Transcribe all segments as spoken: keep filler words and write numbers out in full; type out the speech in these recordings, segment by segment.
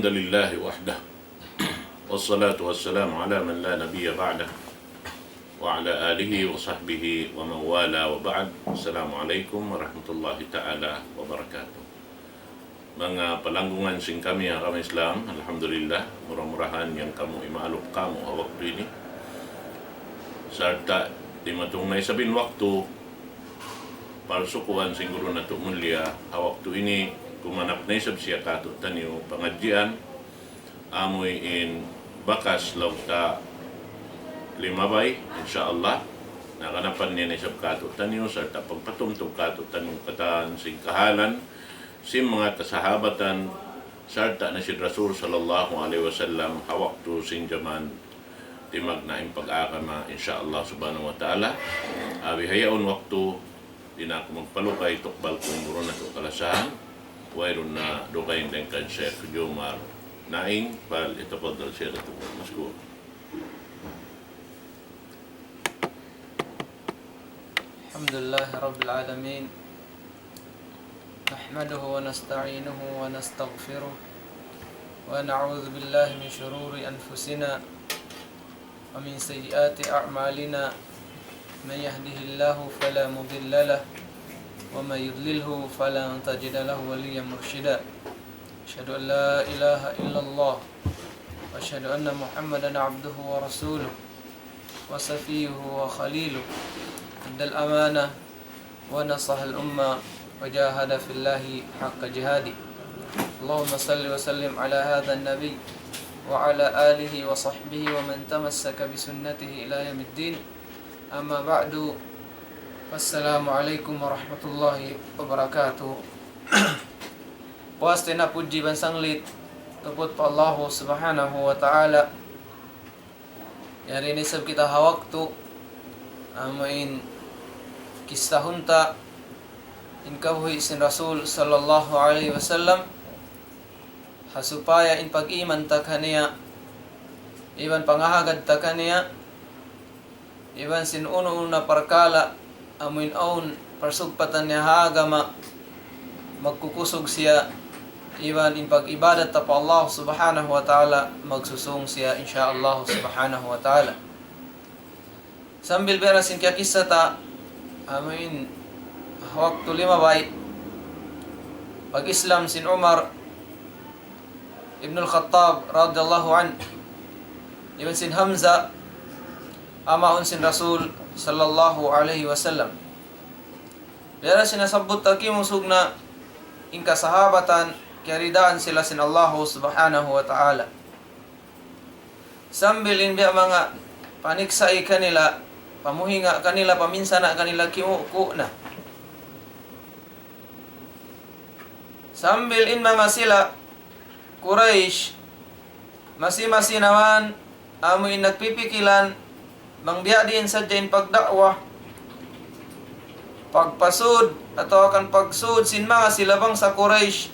الحمد لله وحده، والصلاة والسلام على من لا نبي بعده، وعلى آله وصحبه ومن والاه، وبعد. السلام عليكم ورحمة الله تعالى وبركاته. Manga palanggungan sin kami ha agama Islam, alhamdulillah, mura-murahan yan kamu imaalup kamu ha waktu ini. Sarta' dimatung na isab in waktu, parsukuan sin guru natu' mulia, ha waktu ini kumanap na isab siya kātu'niyu pangadjian, amuin bakas laung ta limabay, insya Allah. Na kaganapan niya na isab kātu'niyu, sarta' pagpatumtum kātu'niyu katan sin kahalan sin manga kasahabatan, sarta' na sin Rasul sallallahu alayhi wasallam, ha waktu sin jaman timagna' in pag-agama, insya Allah subhanahu wa ta'ala. Abi hayaun waktu, di' na aku magpalugay, tukbal ku in guru natu' kalasahan, wayruun na dugaing dayn kan Sheikh Jomar Naing, فليتفضل سيادته مشكورا. الحمد لله رب العالمين. نحمده ونستعينه ونستغفره، ونعوذ بالله من شرور أنفسنا ومن سيئات أعمالنا. من يهده الله فلا مضل له، ومن يضلله فلن تجد له وليا مرشدا. أشهد أن لا إله إلا الله، وأشهد أن محمدا عبده ورسوله، وصفيه وخليله، أدى الأمانة ونصح الأمة وجاهد في الله حق جهاده. اللهم صل وسلم على هذا النبي وعلى آله وصحبه ومن تمسك بسنته إلى يوم الدين. أما بعد، فالسلام عليكم ورحمة الله وبركاته. Puas tayna' pudji iban sanglit tuput pa Allahu Subhanahu wa Ta'ala. Yari na isab kita ha waktu, amuin kissahun ta in kabuhi' sin Rasul sallallahu alayhi wasallam, ha supaya in pag-iman ta kaniya, iban pangahagad ta kaniya, iban sin unu-unu na parkala' amuin awn parsugpatan niya ha agama, magkukusug siya, iban in pag-ibadat ta pa Allah Subhanahu wa Ta'ala, magsusung siya, insya Allah Subhanahu wa Ta'ala. Sambil biya' na sin kiyakissa ta, amuin waktu limabay, pag-Islam sin Umar ibn al-Khattab radiyallahu anhu, iban sin Hamza, amaun sin Rasul sallallahu alayhi wasallam. Biya' na sin nasabbut ta kimusug na in kasahabatan, kiyaridaan sila sin Allahu Subhanahu wa Ta'ala. Sambil in biya' manga paniksa' kanila, pamuhinga' kanila, paminsana' kanila, kimuku' na. Sambil in manga sila Quraysh, masi-masi naman, amuin nagpipikilan, bang biya' diin sadja in pagda'wa, pagpasud, atawa kan pagsud sin manga sila bangsa Quraysh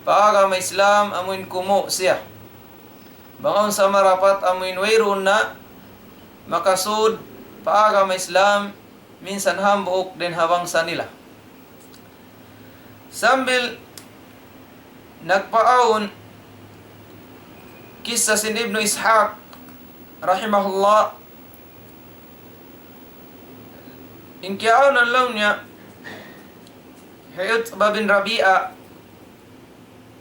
pa agama Islam, amuin kumu' siya. Bang awn sa marapat amuin wayruun na makasud pa agama Islam, minsan hambuuk dayn ha bangsa nila. Sambil nagpaawn kissa sin Ibnu Ishaq rahimahullah, in kiyaawnan laung niya hi Utbah bin Rabi'ah,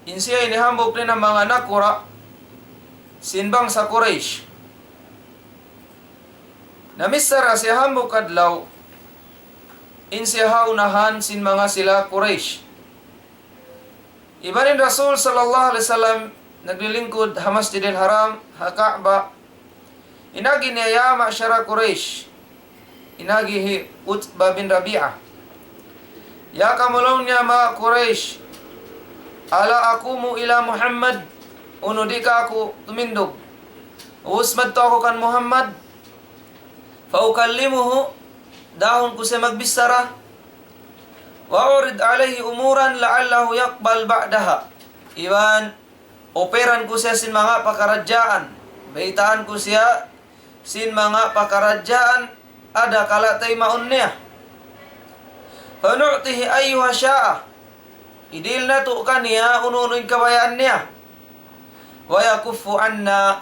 in siya ini hambuuk dayn ha manga nakura' sin bangsa Quraysh. Namichara siya hambuuk adlaw, in siya ha unahan sin manga sila Quraysh. Iban in Rasul sallallahu alayhi wasallam naglilingkud ha Masjidil Haram, ha Ka'bah. In agi niya, "Ya ma'shara Quraysh." In agi hi Utbah bin Rabi'ah. "Ya kamu," laung niya, "manga Quraysh, ألا أقوم إلى محمد?" Unu di' ka aku tumindug? Ubus madtu aku kan Muhammad. فأكلمه, dahun ku siya magbichara. وأعرض عليه أمورا لعله يقبل بعدها. Iban operan ku siya sin manga pakaradjaan. Baytaan ku siya sin manga pakaradjaan, adakala' taymaun niya. فنعطيه أيها شاء. Idihil natu' kaniya unu-unu in kabayaan niya. ويكف عنا,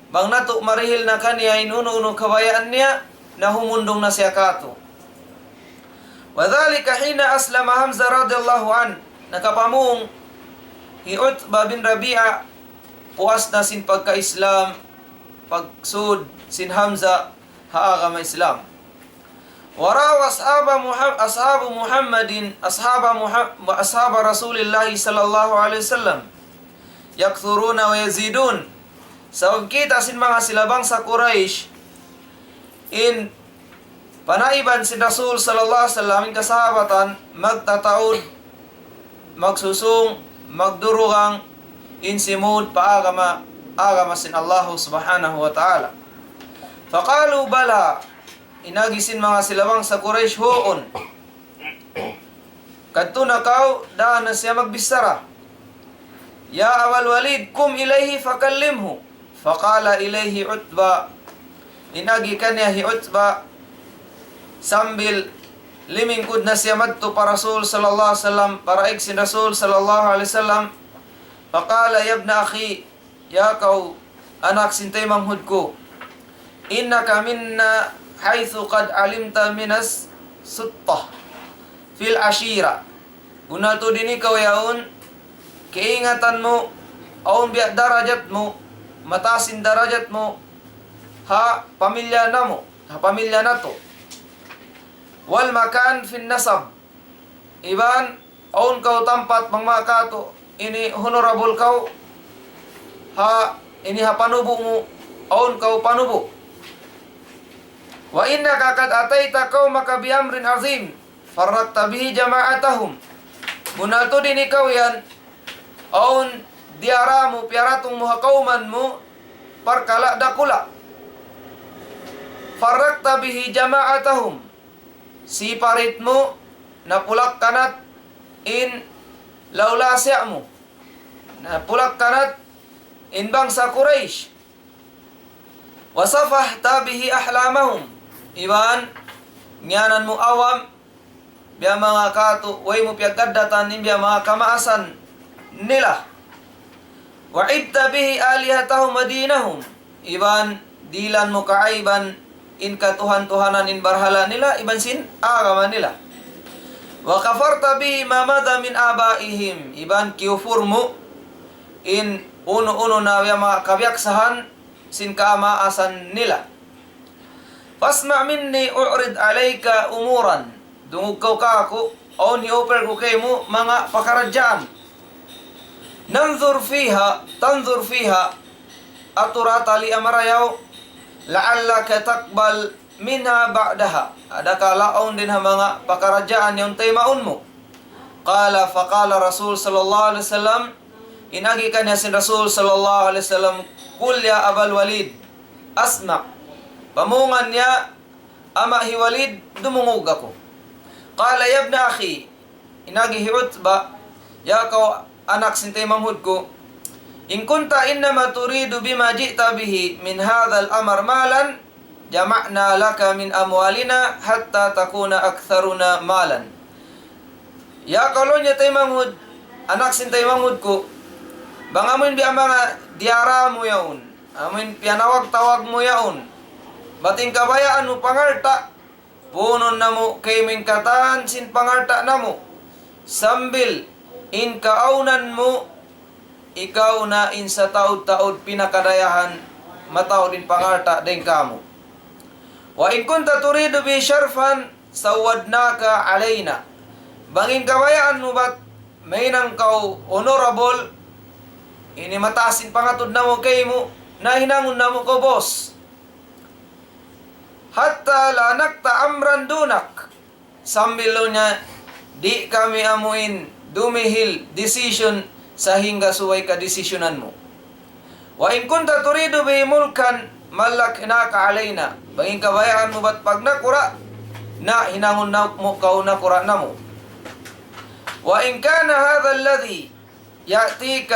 bang natu' marihil na kaniya in unu-unu kabayaan niya, na humundung na siya kātu'. وذلك حين أسلم حمزة رضي الله عنه. Nakapamung hi Utba bin Rabi'a, puas na sin pagka-Islam, pagsud sin Hamza ha agama Islam. ورأى أصحاب محمد، أصحاب محمد، أصحاب محمد، أصحاب رسول الله صلى الله عليه وسلم يكثرون ويزيدون. Sabab kita' sin manga sila bangsa Quraysh, in panaiban sin Rasul sallallahu alayhi wasallam, in kasahabatan, magtataud, magsusung, magdurugang, in simud pa agama, agama sin Allah subhanahu wa ta'ala. فقالوا بلى. In agi sin manga sila bangsa Quraysh, huun. Kadtu na kaw, daan na siya magbichara. يا أبا الوليد قم إليه فكلمه. فقال إليه عتبة. In agi kaniya hi Utba, sambil limingkud na siya madtu pa Rasul sallallahu alayhi wasallam, paraig sin Rasul sallallahu alayhi wasallam. فقال يا ابن أخي, ya kaw anak sin taymanghud ku, إنك منا حيث قد علمت من السطة في العشيرة. Bunnal tuud in ikaw yaun, kaingatan mu, awn biya' darajat mu, mataas in darajat mu, ha pamilya namu', ha pamilya natu'. والمكان في النسب. Iban, awn kaw tampat bang manga kātu', ini honorable kaw, ha, ini ha panubu' mu, awn kaw panubu'. وإنك قد أتيت قومك بأمر عظيم فرقت به جماعتهم. Bunnal tuud in ikaw yan, awn diyara mu, piyaratung mu ha kawman mu, parkala' dakula'. فرقت به جماعتهم. Siparit mu, napulakkanat in lawlasiya' mu. Napulakkanat in bangsa Quraysh. وسفهت به أحلامهم. Iban, ngiyanan mu awam, biya' manga kātu', way mu piyagkaddatan in biya' manga kamaasan nila. وعبت به آلهتهم ودينهم. Iban, dihilan mu kaaiban in katuhan-tuhanan, in barhala' nila, iban sin agama nila. وكفرت به ما مضى من آبائهم. Iban kiyupur mu in unu-unu na biya' manga kabiyaksahan sin kaamaasan nila. فاسمع مني أعرض عليك أمورا. Dungug kaw kāku', awn hi-offer ku kaymu manga pakaradjaan. ننظر فيها، تنظر فيها. Atura taliya marayaw, لعلك تقبل منها بعضها. Adakala awn dayn ha manga pakaradjaan yaun taymaun mu. قال، فقال رسول صلى الله عليه وسلم, in agi kaniya sin Rasul sallallahu alayhi wasallam, قل يا أبا الوليد أسمع. Pamungan niya, ama' hi Walid, dumungug aku. قال يا ابن أخي, in agi hi Utba, ya kaw anak sin taymanghud ku, إن كنت إنما تريد بما جئت به من هذا الأمر مالا جمعنا لك من أموالنا حتى تكون أكثرنا مالا. Ya kaw laung niya taymanghud, anak sin taymanghud ku, bang amuin biya' manga diyara mu yaun, amuin piyanawag-tawag mu yaun, bat in kabayaan mu pangalta', puunun namu' kaymu in katan sin pangalta' namu', sambil in kaawnan mu, ikaw na in sataud-taud pinakadayahan mataud in pangalta' dayn kāmu'. وإن كنت تريد به شرفا سودناك علينا. Bang in kabayaan mu bat mahinang kaw honorable, ini mataas in pangatud namu' kaymu, na hinangun namu' kaw boss. حتى لا نقطع أمرا دونك. Sambil laung niya, di' kami amuin dumihil decision sahingga subay kadesisyonan mu. وإن كنت تريد به ملكا ملكناك علينا. Bang in kabayaan mu bat pagnakura', na hinangun namu' kaw nakura' namu'. وإن كان هذا الذي يأتيك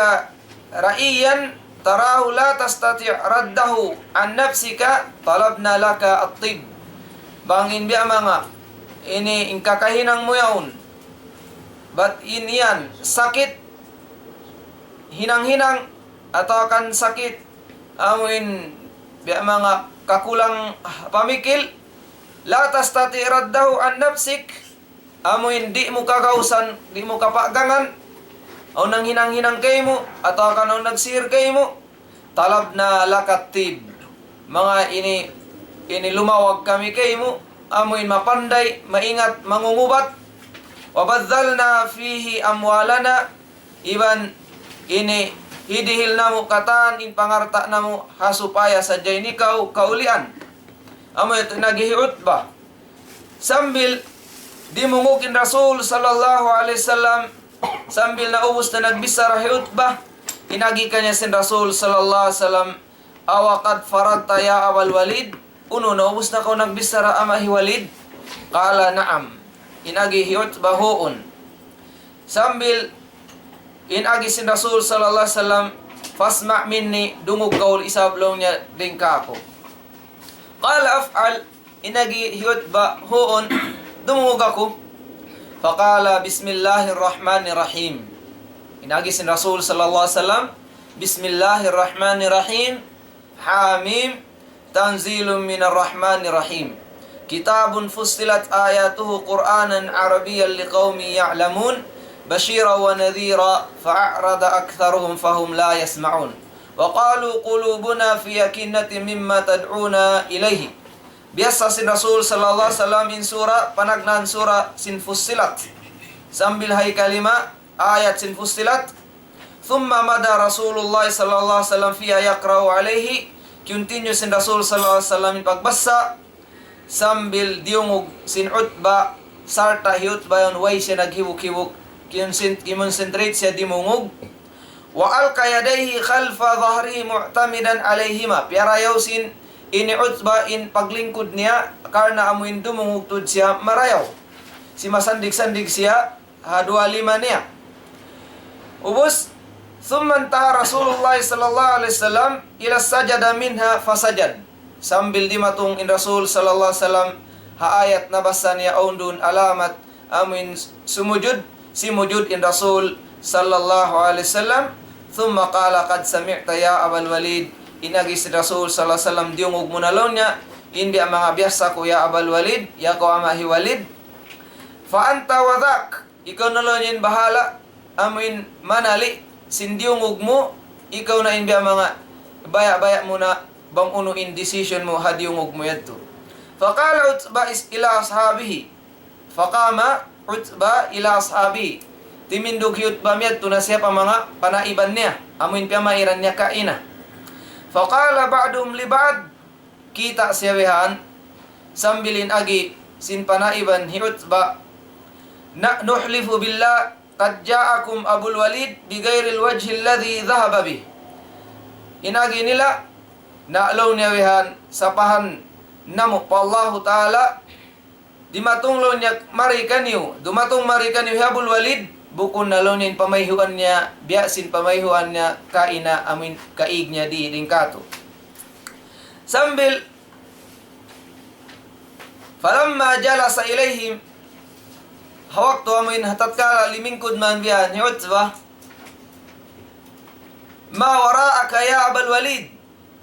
رأيا تراه لا تستطيع رده عن نفسك طلبنا لك الطب. Bang in biya' manga ini in kakahinang mu yaun, bat in yan sakit hinang-hinang, atawa kan sakit, amuin biya' manga kakulang pamikil, لا تستطيع رده عن نفسك, amuin di' mu kagausan, di' mu kapagangan, awn nanghinang-hinang kaymu, atawa kan awn nagsihir kaymu, طلبنا لك الطب. Manga ini, ini lumawag kami kaymu, amuin mapanday, maingat, mangungubat. وبذلنا فيه أموالنا, iban ini hidihil namu' katan in pangalta' namu' ha supaya sadja in ikaw kaulian. Amu yadtu in agi hi Utbah. Sambil dimungug in Rasul sallallahu alayhi wasallam, sambil naubus na nagbichara hi Utbah, in agi kaniya sin Rasul sallallahu alayhi wasallam, أوقد فرغت يا أبا الوليد؟ Unu, naubus na kaw nagbichara, ama' hi Walid? قال نعم. In agi hi Utbah, huun. Sambil in agi sin Rasul sallallahu alayhi wasallam, فاسمع مني, dungug kaw isab laung niya dayn kāku'. قال أفعل, in agi hi Utbah, huun, dumungug aku. فقال بسم الله الرحمن الرحيم. In agi sin Rasul sallallahu alayhi wasallam, بسم الله الرحمن الرحيم. حم. تنزيل من الرحمن الرحيم. كتاب فصلت آياته قرآنا عربيا لقوم يعلمون. بشيرا ونذيرا فأعرض أكثرهم فهم لا يسمعون. وقالوا قلوبنا في أكنة مما تدعونا إليه. Biyassa sin Rasul sallallahu alayhi wasallam in sura, panagnaan sura sin Fussilat. Sambil ha hikalima ayat sin Fussilat. ثم مضى رسول الله صلى الله عليه وسلم فيها يقرأ عليه. Continue sin Rasul sallallahu alayhi wasallam in pagbassa, sambil diyungug sin Utbah, sarta' hi Utbah yaun way siya naghibuk-hibuk, kinsin-, kimonsentrate siya dimungug. وألقى يديه خلف ظهره معتمدا عليهما. Piyarayaw sin ini Utbah in paglingkud niya, karna' amu in dumungug tuud siya marayaw. Simasandig-sandig siya ha duwa lima niya. Ubus, ثم انتهى رسول الله صلى الله عليه وسلم إلى سجد منها فسجد. Sambil dimatung in Rasul sallallahu alayhi wasallam ha ayat nabassa niya, awn duun alamat amuin sumujud, simujud in Rasul sallallahu alayhi wasallam. ثم قال قد سمعت يا أبا الوليد. In agi sin Rasul sallallahu alayhi wasallam, diyungug mu na laung niya in biya' manga biyassa ku, ya Abal Walid, ya kaw ama' hi Walid. فأنت وذاك, ikaw na laung niya in bahala', amuin manali' sin diyungug mu, ikaw na in biya' manga baya'-baya' mu na bang unu in decision mu ha diyungug mu yadtu. فقام عتبة إلى أصحابه. فقام عتبة إلى أصحابه. Timindug hi Utbah miyadtu na siya pa manga panaiban niya, amuin piyamairan niya kaina. فقال بعضهم لبعض, kita' siya bihan, sambil in agi sin panaiban hi Utbah, ن-، نحلف بالله قد جاءكم أبو الوليد بغير الوجه الذي ذهب به. In agi nila, na laung niya bihan, sapahan namu' pa Allahu Ta'ala, dimatung laung niya mari kaniyu, dumatung mari kaniyu hi Abul Walid, bukun na laung niya in pamayhuan niya, biya' sin pamayhuan niya kaina, amuin kaig niya di dayn kātu'. Sambil, فلما جلس إليهم, ha waktu amuin ha tatkala limingkud man bihan hi Utbah, ما وراءك يا أبا الوليد.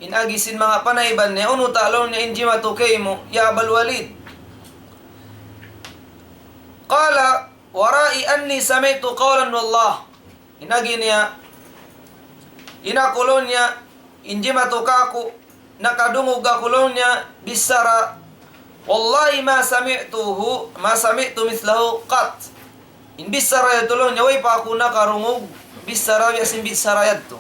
In agi sin manga panaiban niya, unu ta laung niya in jimatu kaymu, ya Abal Walid? قال ورائي أني سمعت قولا والله. In agi niya, in aku laung niya, in jimatu kāku', nakadungug aku laung niya bichara, والله ما سمعته، ما سمعت مثله قط. In bichara yadtu laung niya, way pa aku nakarungug bichara biya' sin bichara yadtu.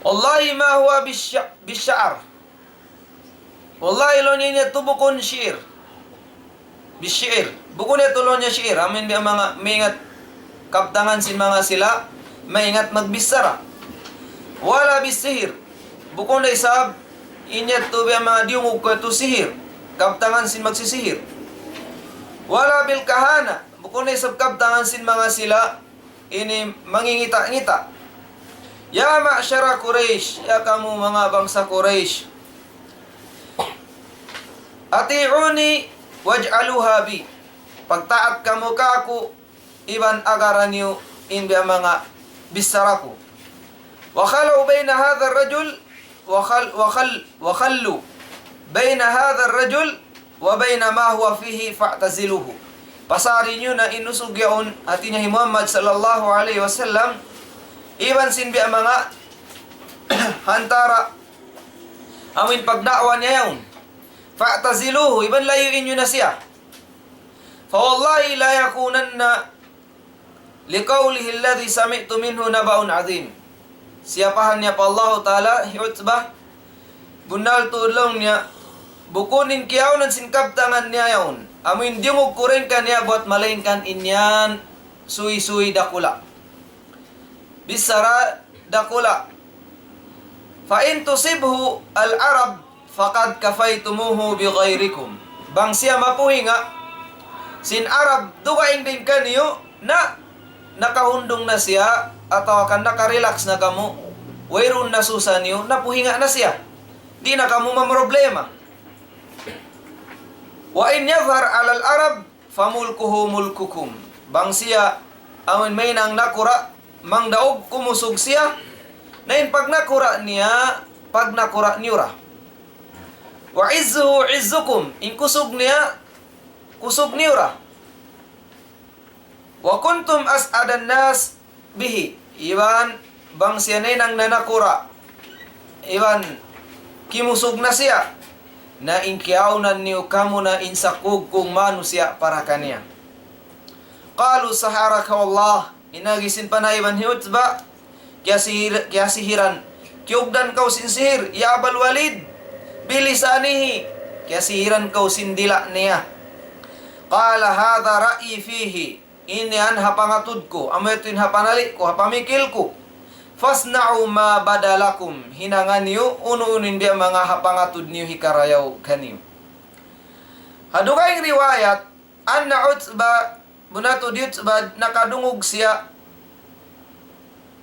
والله ما هو بالش-، بالشعر. Wallahi laung niya, in yadtu bukun shi'r. Bishi'r. Bukun yadtu laung niya shi'r. Amuin biya' manga maingat kabtangan sin manga sila, maingat magbichara. ولا بالسحر. Bukun da isab in yadtu biya' manga diyungug ku yadtu sihir. Kabtangan sin magsisihir. ولا بالكهانة. Bukun da isab kabtangan sin manga sila ini mangingita'-ngita'. يا معشر قريش, ya kamu manga bangsa Quraysh. أطيعوني واجعلوها بي. Pagtaat kamu kāku', iban agara niyu in biya' manga bichara ku. وخلوا بين هذا الرجل وخل وخل وخلوا بين هذا الرجل وبين ما هو فيه فاعتزلوه. Pasari niyu na in usug yaun, hati niya hi Muhammad sallallahu alayhi wasallam, iban sin biya' manga hantara amuin pagda'wa niya yaun. فاعتزلوه, iban layui niyu na siya. فوالله ليكونن لقوله الذي سمعت منه نبأ عظيم. Siyapahan niya pa Allahu Ta'ala hi Utbah, bunnal tuud laung niya, bukun in kiyaunan sin kabtangan niya yaun, amuin diyungug ku dayn kaniya buat malaingkan in yan suysuy dakula'. Bichara dakula'. فإن تصبه العرب فقد كفيتموه بغيركم. Bang siya mapuhinga sin Arab dugaing dayn kaniyu, na nakahundung na siya, atawa kan nakarelax na kamu, wayruun na susa niyu, napuhinga na siya. Di' na kamu mamroblema. وإن يظهر على العرب فملكه ملككم. Bang siya amuin mahinang nakura', mangdaug kumusug siya, na in pagnakura' niya, pagnakura' niyu ra. وعزه عزكم, in kusug niya, kusug niyu ra. وكنتم أسعد الناس به. Iban bang siya nahinang na nakura', iban kimusug na siya, na in kiyaunan niyu kamu na in sakugkung manusiya' para kaniya. قالوا سحرك الله. In agi sin panaiban hi Utbah, kiyasihir-, kiyasihiran. Kiyugdan kaw sin sihir, ya Abal Walid. بلسانه. Kiyasihiran kaw sin dila' niya. قال هذا رأيي فيه. Ini yan ha pangatud ku, amu yadtu in ha panali' ku, ha pamikil ku. فاصنعوا ما بدا لكم. Hinanga niyu unu-unu in biya' manga ha pangatud niyu hikarayaw kaniyu. Ha dugaing riwayat, أن عتبة, bunnal tuud hi Utbah, nakadungug siya,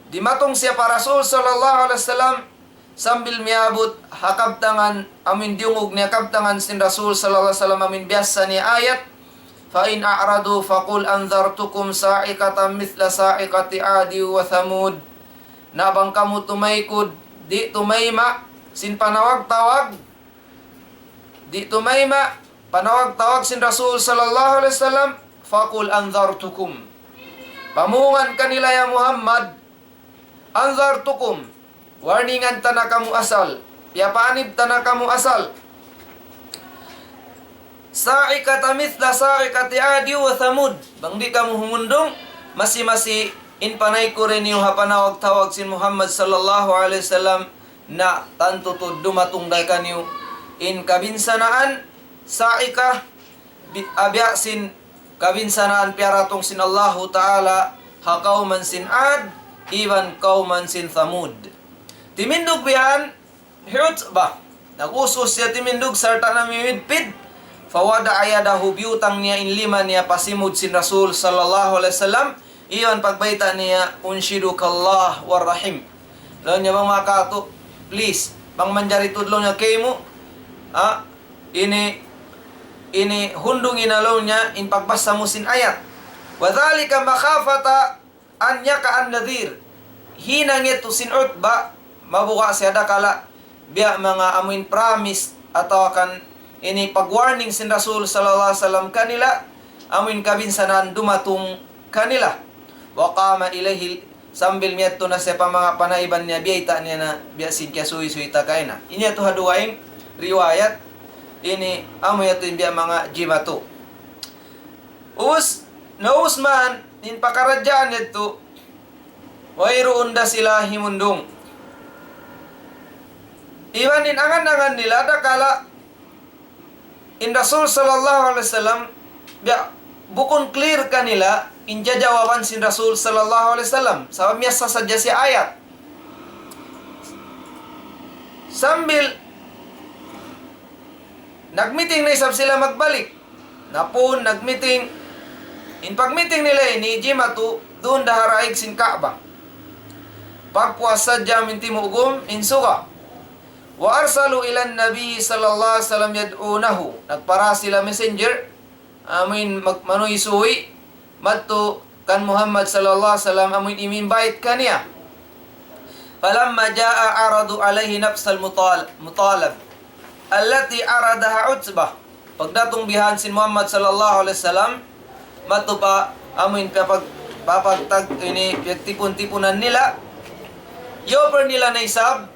dimatung siya pa Rasul sallallahu alayhi wasallam, sambil miyabut ha kabtangan, amuin diyungug niya kabtangan sin Rasul sallallahu alayhi wasallam, amuin biyassa niya ayat, فإن أعرضوا فقل أنذرتكم صاعقة مثل صاعقة عاد وثمود. Na bang kamu tumaykud, di' tumayma' sin panawag-tawag, di' tumayma' panawag-tawag sin Rasul sallallahu alayhi wasallam, فقل أنذرتكم. Pamungan kanila, ya Muhammad, أنذرتكم. Warningan ta na kamu asal. Piyapaanib ta na kamu asal. صاعقة مثل صاعقة عاد وثمود. Bang di' kamu humundung, masi-masi in panaykud niyu ha panawag-tawag sin Muhammad sallallahu alayhi wasallam, na tantu tuud dumatung da kaniyu in kabinsanaan, sa'iqah, bi-, abiya' sin kabinsanaan piyaratung sin Allahu Ta'ala ha kawman sin Ad, iban kawman sin Thamud. Timindug bihan hi Utbah. Nag-us-us siya timindug sarta' namimidpid. فوضع يده, biyutang niya in lima niya pa simud sin Rasul sallallahu alayhi wasallam, iban pagbayta' niya, أنشدك الله والرحيم. Laung niya, bang makatu', please, bang manjari tuud laung niya kaymu, ha, ini, ini hundungi na laung niya in pagbassa mu sin ayat. وذلك مخافة أن يقع النذير. Hinang yadtu sin Utbah, mabuga' siya dakala', biya' manga amuin promise, atawa kan ini pag-warning sin Rasul sallallahu alayhi wasallam kanila, amuin kabinsanaan dumatung kanila. وقام إليه, sambil miyadtu na siya pa manga panaiban niya, biyayta' niya na biya' sin kiyasuysuy ta kaina. Ini yadtu ha dugaing riwayat, ini amu yadtu in biya' manga jimatu. Us, naus man in pakaradjaan yadtu, wayruun da sila himundung. Iban in angan-angan nila dakala' in Rasul sallallahu alayhi wasallam, biya' bukun clear kanila in jajawaban sin Rasul sallallahu alayhi wasallam. Sabab miyassa sadja siya ayat. Sambil nag-meeting na isab sila magbalik. Napun, nag-meeting. In pag-meeting nila ini, jimatu, duun da ha daig sin Ka'bah. Pagpuas sadja amuin timugum in suga. وأرسلوا إلى النبي صلى الله عليه وسلم يدعونه. Nagpara sila messenger, amuin mag-, manuysuy, madtu kan Muhammad sallallahu alayhi wasallam, amuin im-invite kaniya. فلما جاء عرضوا عليه نفس المطال-، المطالب التي عرضها عتبة. Pagdatung bihan sin Muhammad sallallahu alayhi wasallam, matu pa amuin papag-, papagtag ini piyagtipun-tipunan nila, i-offer nila na isab,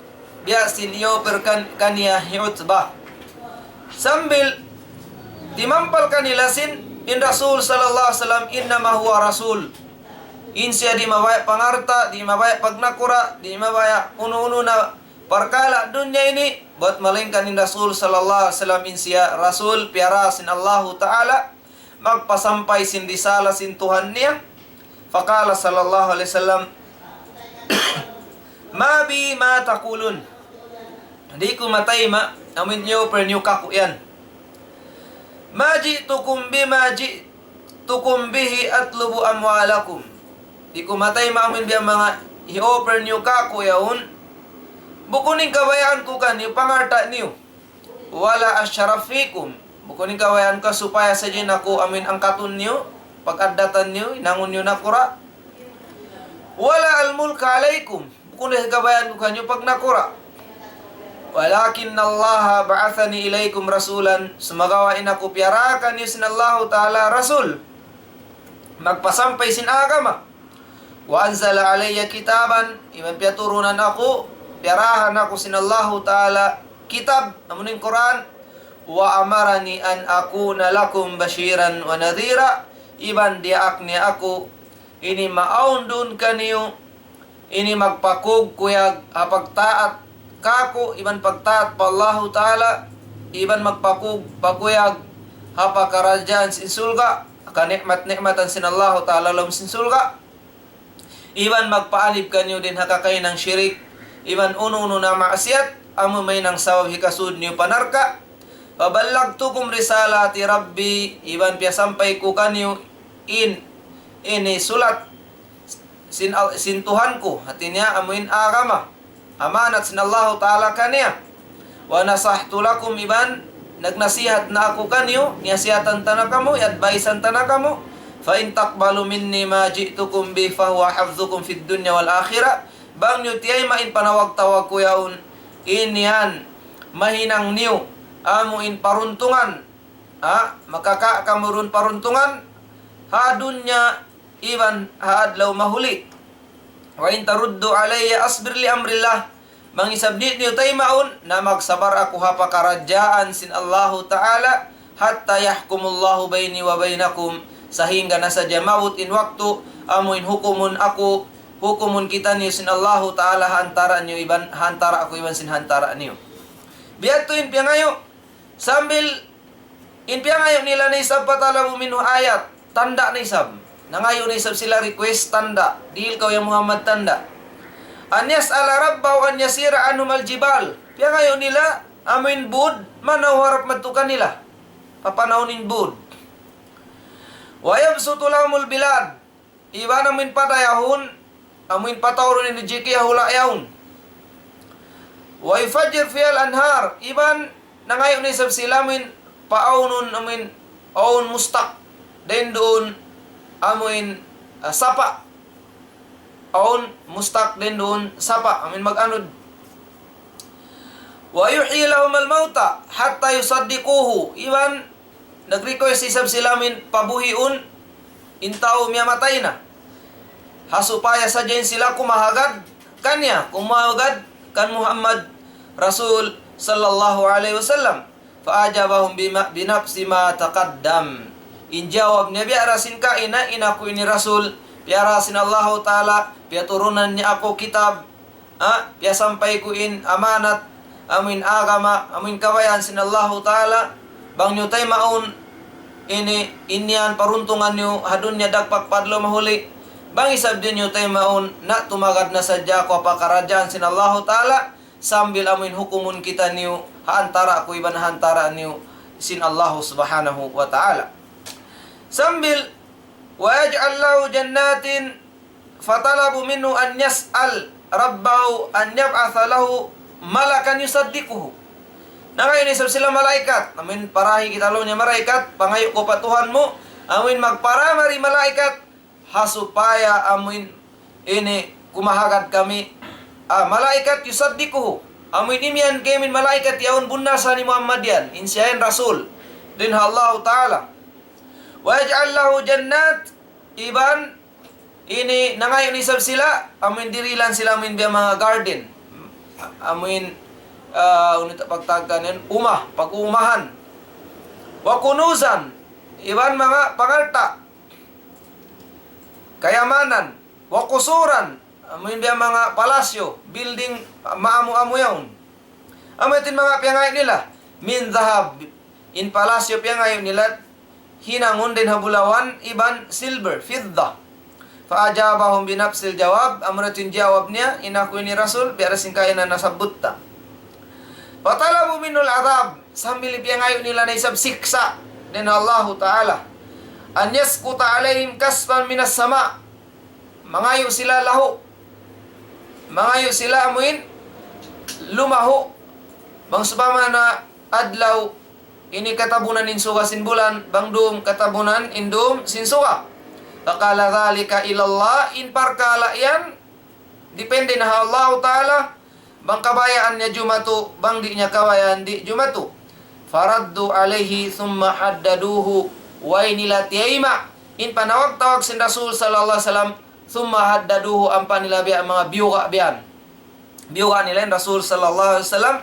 biya' sin i-offer kan-, kaniya hi Utbah. Sambil timampal kanila sin in Rasul sallallahu alayhi wasallam, إنما هو رسول. In siya di' mabaya' pangalta', di' mabaya' pagnakura', di' mabaya' unu-unu na parkala' dunya ini, bat malaingkan in Rasul sallallahu alayhi wasallam in siya Rasul, piyara sin Allahu Ta'ala, magpasampay sin risala sin Tuhan niya. فقال صلى الله عليه وسلم: ما بي ما تقولون. Di' ku matayma', amuin i-offer niyu kāku' yan. ما جئتكم بما جئتكم به أطلب أموالكم. Di' ku matayma' amuin biya' manga i-offer niyu kāku' yaun. Bukun in kabayaan ku kaniyu, pangalta' niyu. ولا أشرف فيكم. Bukun in kabayaan ku supaya sadja in aku amuin angkatun niyu, pag-addatan niyu, hinangun niyu nakura'. ولا الملك عليكم. Bukun in kabayaan ku kaniyu pagnakura'. ولكن الله بعثني إليكم رسولا. Sumagawa' in aku piyara kaniyu sin Allahu Ta'ala Rasul. Magpasampay sin agama. وأنزل علي كتابا, iban piyaturunan aku, piyarahan aku sin Allahu Ta'ala kitab, amuin Qur'an. وأمرني أن أكون لكم بشيرا ونذيرا, iban diyaak niya aku, ini maawn duun kaniyu, ini magpakug-kuyag ha pagtaat kāku', iban pagtaat pa Allahu Ta'ala, iban magpakug-, pakuyag ha pakaradjaan sin surga', ha kani'mat-ni'matan sin Allahu Ta'ala lawm sin surga'. Iban magpaalib kaniyu dayn ha kakahinang shirik, iban unu-unu na maksiyat, amu mahinang sabab hikasud niyu pa narka'. فبلغتكم رسالة ربي, iban piyasampay ku kaniyu in, ini sulat sin, sin Tuhan ku, hati niya amuin agama. Amanat sin Allahu Ta'ala kaniya. ونصحت لكم, iban nagnasihat na aku kaniyu, niyasihatan ta na kamu, i-advice-an ta na kamu. فإن تقبلوا مني ما جئتكم به فهو حظكم في الدنيا والآخرة. Bang niyu tiyayma' in panawag-tawag ku yaun, in yan mahinang niyu amuin paruntungan, ha, makaka-, kamu duun paruntungan ha dunya iban ha adlaw mahuli. وإن تردوا علي أصبر لأمر الله. Bang isab di' niyu taymaun, na magsabar aku ha pakaradjaan sin Allahu Ta'ala, حتى يحكم الله بيني وبينكم, sahingga na sadja maabut in waktu, amuin hukumun aku, hukumun kitaniyu sin Allahu Ta'ala ha antara' niyu iban, ha antara' aku iban sin ha antara' niyu. Biya' ha yan in piyangayu', sambil in piyangayu' nila na isab, فطلبوا منه آيات, tanda' na isab. Nangayu' na isab sila request tanda', dihil kaw ya Muhammad tanda'. أن يسأل ربه أن يسير عنهم الجبال. Piyangayu' nila amuin būd, manaw harap madtu kanila. Papanawun in būd. ويبسط لهم البلاد. Iban amuin padayahun, amuin pataurun in rijiki ha hula' yaun. ويفجر فيها الأنهار, iban nangayu' na isab sila amuin paawnun amuin awn mustaq dayn duun amuin, ah, sapa'. Awn mustaq dayn duun sapa', amuin mag-anud. ويحيي لهم الموتى حتى يصدقوه. Iban nag-request isab sila amuin pabuhiun in tau miyamatay na. Ha supaya sadja in sila kumahagad kaniya, kumahagad kan Muhammad Rasul sallallahu alayhi wasallam. فأجابهم بما، بنفس ما تقدم. In jawab niya biya' da sin kaina, in aku ini Rasul, piyara sin Allahu Ta'ala, piyaturunan niya aku kitab, ha, piyasampay ku in amanat, amuin agama, amuin kabayaan sin Allahu Ta'ala. Bang niyu taymaun, ini, in yan paruntungan niyu ha dunya dagpak pa adlaw mahuli. Bang isab di' niyu taymaun, na tumagad na sadja aku ha pakaradjaan sin Allahu Ta'ala, sambil amuin hukumun kitaniyu ha antara' ku iban ha antara' niyu sin Allahu Subhanahu wa Ta'ala. Sambil ويجعل له جنات فطلبوا منه أن يسأل ربه أن يبعث له ملكا يصدقه. Nangayu' na isab sila malaikat, amuin parahi kita laung niya malaikat, pangayu' kaw pa Tuhan mu, amuin magpara mari malaikat, ha supaya amuin ini kumahagad kami, Ah, malaikat يصدقه. Amu in imiyan kaymu in malaikat yaun bunnal sa hi Muhammad yan. In siya yan Rasul. Dayn ha Allahu Ta'ala. ويجعل له جنات, iban ini nangayu' na isab sila, amu in dirihilan sila amu in biya' manga garden. Amu in, ah, unu ta pagtawagun yan, uma, pag-uumahan. وكنوزا, iban manga pangalta', kayamanan. وقصورا, amu in biya' manga palasyo, building, maamu-amu yaun. Amu yadtu in manga piyangayu' nila. من ذهب, in palasyo piyangayu' nila, hinangun dayn ha bulawan iban silver, فضة. فأجابهم بنفس الجواب, amu yadtu in jawab niya, in aku ini Rasul, biya' da sin kaina nasabbut ta. فطلبوا منه العذاب, sambil piyangayu' nila na isab siksa' dayn ha Allahu Ta'ala. أن يسقط عليهم كسفا من السماء, mangayu' sila lahu', mangayu' sila amu in lumahu', bang sawpama na adlaw ini katabunan in suga sin bulan, bang dum katabunan in dum sin suga. فقال ذلك إلى الله, in parkala' yan dipende na ha Allahu Ta'ala, bang kabayaan niya jumatu, bang di' niya kabayaan di' jumatu. فردوا عليه ثم هددوه, way nila tiyayma' in panawag-tawag sin Rasul sallallahu alayhi wasallam, ثم هددوه, ampa nila biya' manga biyuga' biyan. Biyuga' nila in Rasul sallallahu alayhi wasallam,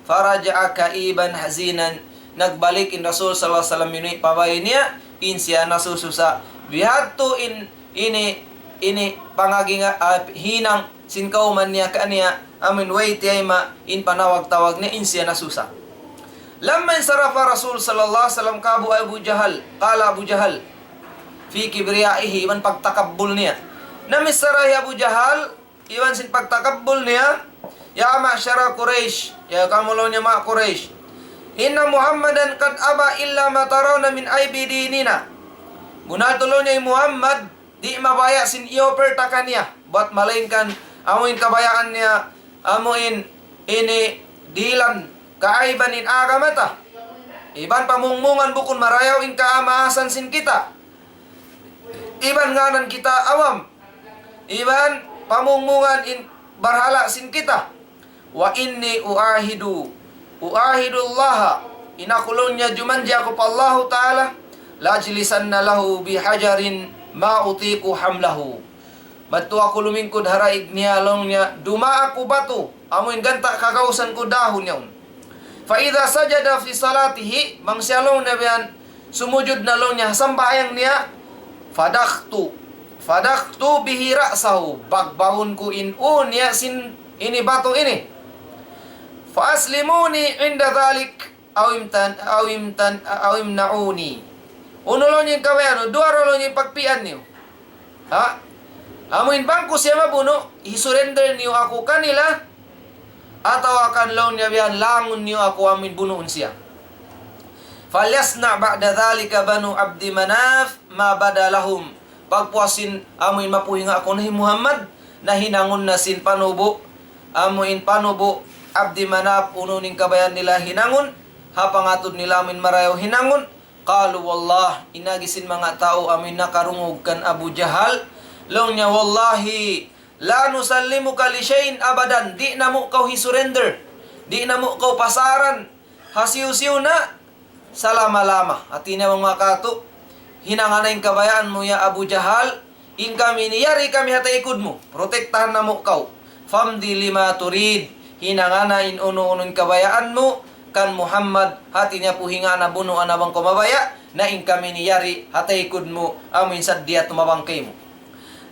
فرجع كئيبا حزينا. Nagbalik in Rasul sallallahu alayhi wasallam, minuwi' pa bay niya, in siya nasususa. Bihadtu in, ini, ini pangaginga, ah, hinang sin kawman niya kaniya, amu in way tiyayma' in panawag-tawag niya, in siya nasusa. لما انصرف رسول صلى الله عليه وسلم, kabu Abu Jahal, قال أبو جهل في كبريائه, iban pagtakabbul niya. Namisara hi Abu Jahal, iban sin pagtakabbul niya, يا معشر قريش, ya kamu laung niya manga Quraysh, إن محمدا قد أبى إلا ما ترون من عيب ديننا. Bunnal tuud laung niya hi Muhammad, di' mabaya' sin i-offer ta kaniya, bat malaingkan amu in kabayaan niya, amu in ini dihilan kaaiban in agama ta. Iban pamungmungan bukun marayaw in kaamaasan sin kita. Iban ngānan kita awam. Iban pamungmungan in barhala' sin kita. وإني أعاهد، أعاهد الله, in aku laung niya jumanji' aku pa Allahu Ta'ala, لأجلسن له بحجر ما أطيق حمله. Madtu aku lumingkud ha daig niya laung niya, dumaa aku batu, amu in ganta' kagausan ku dahun yaun. فإذا سجد في صلاته, bang siya laung niya biyan, sumujud na laung niya ha sambahayang niya, فدقت، فدقت به رأسه, bagbahun ku in ū niya sin ini batu ini. فأسلموني عند ذلك أو امتن-، أو امتن-، أو امنعوني. Unu laung niya in kabayaan, duwa ra laung niya in pagpi'an niyu. Ha? Amu in bang ku siya mabunu', hi-surrender niyu aku kanila, atawa kan laung niya biyan langun niyu aku amu in bunuun siya. فليصنع بعد ذلك بنو عبد مناف ما بدا لهم. Pagpuas sin amu in mapuhinga aku na hi Muhammad, na hinangun na sin panubu', amu in panubu' Abdi Manaf, unu in kabayaan nila hinangun, ha pangatud nila amu in marayaw hinangun. قالوا والله, in agi sin manga tau amu in nakarungug kan Abu Jahal, laung niya, والله لا نسلمك لشيء أبدا, di' namu' kaw hi-surrender, di' namu' kaw pasaran, hasiyu-siyu na, salama-lama. Hati niya bang makatu', hinanga na in kabayaan mu ya Abu Jahal, in kami ini yari kami ha taykud mu, protektahan namu' kaw. فامض لما تريد, hinanga na in unu-unu in kabayaan mu, kan Muhammad, hati niya puhinga na bunuan na bang kaw mabaya', na in kami ini yari ha taykud mu, amu in saddiya tumabang kaymu.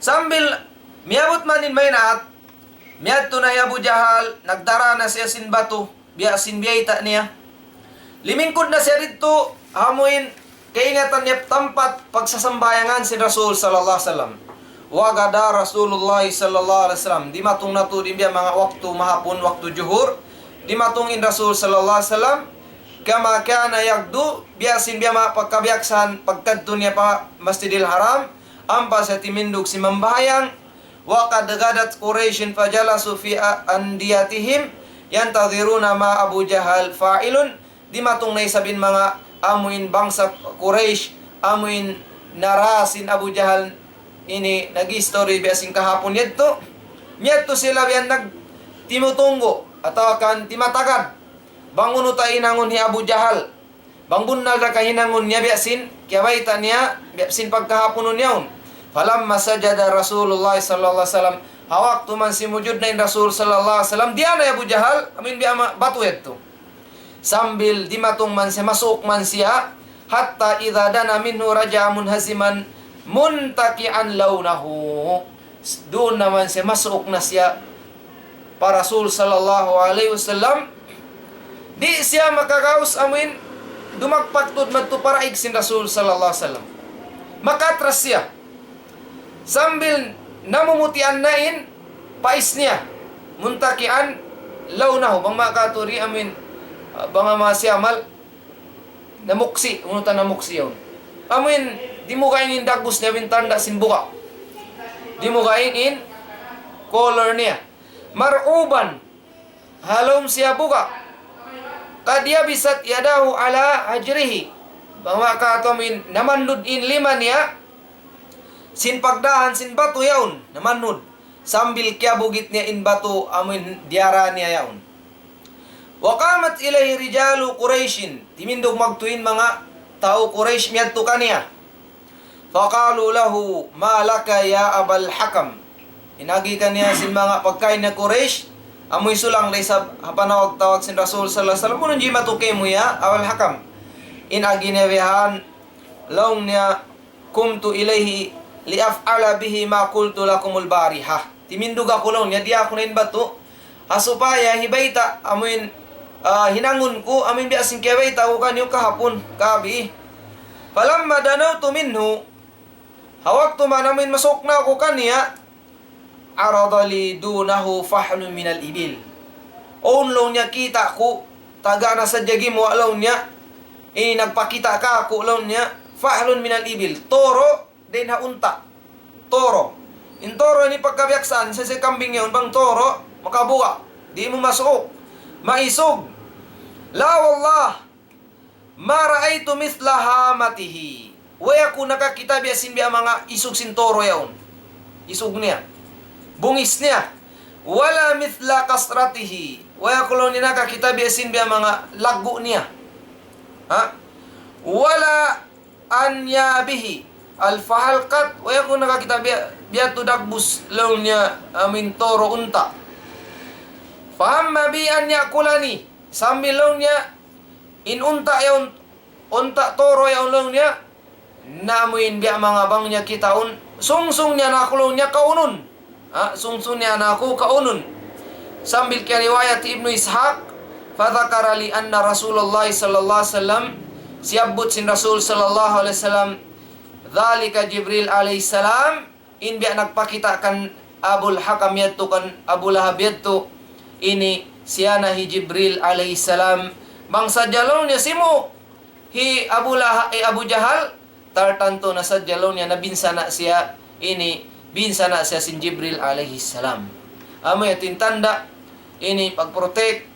Sambil miyabut man in maynaat, miyadtu na hi Abu Jahal, nagdara na siya sin batu, biya' sin biyayta' niya. Limingkud na siya didtu, amu in kaingatan niya tampat pagsasambahayangan sin Rasul sallallahu alayhi wasallam. وغدا رسول الله صلى الله عليه وسلم. Dimatung na tuud in biya' manga waktu mahapun, waktu juhur. Dimatung in Rasul sallallahu alayhi wasallam. كما كان يغدو, biya' sin biya' manga pagkabiyaksahan pagkadtu niya pa Masjidil Haram, ampa siya timindug simambahayang. وقد غدت قريش فجلسوا في أنديتهم ينتظرون ما أبو جهل فاعل. Dimatung na isab in manga amu in bangsa Quraysh, amu in nara sin Abu Jahal ini nag-istori biya' sin kahapun yadtu. Miyadtu sila biya' nag-, timutunggu', atawa kan timatagad. Bang unu ta hinangun hi Abu Jahal. Bang bunnal da ka hinangun niya biya' sin, kiyabayta' niya, biya' sin pagkahapun yaun. فلما سجد رسول الله صلى الله عليه وسلم. Ha waktu man simujud na in Rasul sallallahu alayhi wasallam, diyā na hi Abu Jahal, amuin biya' ma-, batu yadtu. Sambil dimatung man siya, masuuk man siya, حتى إذا دنا منه رجع منهزما منتقعا لونه. Duun na man siya, masuuk na siya pa Rasul sallallahu alayhi wasallam. Di' siya makagaus amuin dumagpak tuud madtu pa daig sin Rasul sallallahu alayhi wasallam. Makatras siya. Sambil namumutian na in pais niya. منتقعا لونه. Bang makaturi amuin, ah, bang ma siya mal, namuksi, unu ta namuksi yaun. Amuin, dimugaing in dagbus niya, amuin tanda' sin buga'. Dimugaing in color niya. مرعوبا. Ha lawm siya buga'. قد يبست يداه على حجره. Bang makatu amuin, namanud in lima niya, sin pagdahan sin batu yaun, namanud. Sambil kiyabugit niya in batu amuin diyara niya yaun. وقامت إليه رجال قريش. Timindug magtuy in manga tau Quraysh miyadtu kaniya. فقالوا له: ما لك يا أبا الحكم؟ In agi kaniya sin manga pagkahi niya Quraysh, amuin sulang da isab ha panawag-tawag sin Rasul sallallahu alayhi wasallam, unu in jimatu kaymu ya Abal Hakam? In agi niya bihan, laung niya, قمت إليه لأفعل به ما قلت لكم البارحة. Timindug aku laung niya, diyā aku na in batu. Ha supaya hibayta', amuin, ah, hinangun ku, amuin biya' sin kiyabayta' ku kaniyu kahapun, kagabii. فلما دنوت منه, ha waktu man amuin masuuk na aku kaniya, عرض لي دونه فحل من الإبل. Awn laung niya kita' ku, taga na sadja gimuwa' laung niya, ini nagpakita' kāku' laung niya, فحل من الإبل, toro' dayn ha unta'. Toro'. In toro' ini pagkabiyaksaan, sa' sin kambing yaun bang toro', makabuga'. Di' mu masuuk. Maisug. لا والله ما رأيت مثل هامته. Way aku nakakita' biya' sin biya' manga isug sin toro' yaun. Isug niya. Bungis niya. ولا مثل قصرته. Way aku laung niya nakakita' biya' sin biya' manga laggu' niya. Ha? ولا أنيابه الفحل قط. Way aku nakakita' biya', biya' tu dagbus laung niya amuin toro' unta'. فهم بي أن يأكلني. Sambil laung niya, in unta' yaun, unta' toro' yaun laung niya, na amuin biya' manga bang niya kitaun, sungsung niya na aku laung niya kaunun. Ha, sungsung niya na aku kaunun. Sambil kiyariwayat Ibnu Ishaq, فذكر لي أن رسول الله صلى الله عليه وسلم, siyabbut sin Rasul sallallahu alayhi wasallam, ذلك جبريل عليه السلام, in biya' nagpakita' kan Abul Hakam yadtu, kan Abu Lahab yadtu, ini siya na hi Jibril alayhi salam. Bang sadja laung niya simu hi Abu Laha-, eh, Abu Jahal, tartantu na sadja laung niya nabinsana' siya, ini binsana' siya sin Jibril alayhi salam. Amu yadtu in tanda', ini pag-protect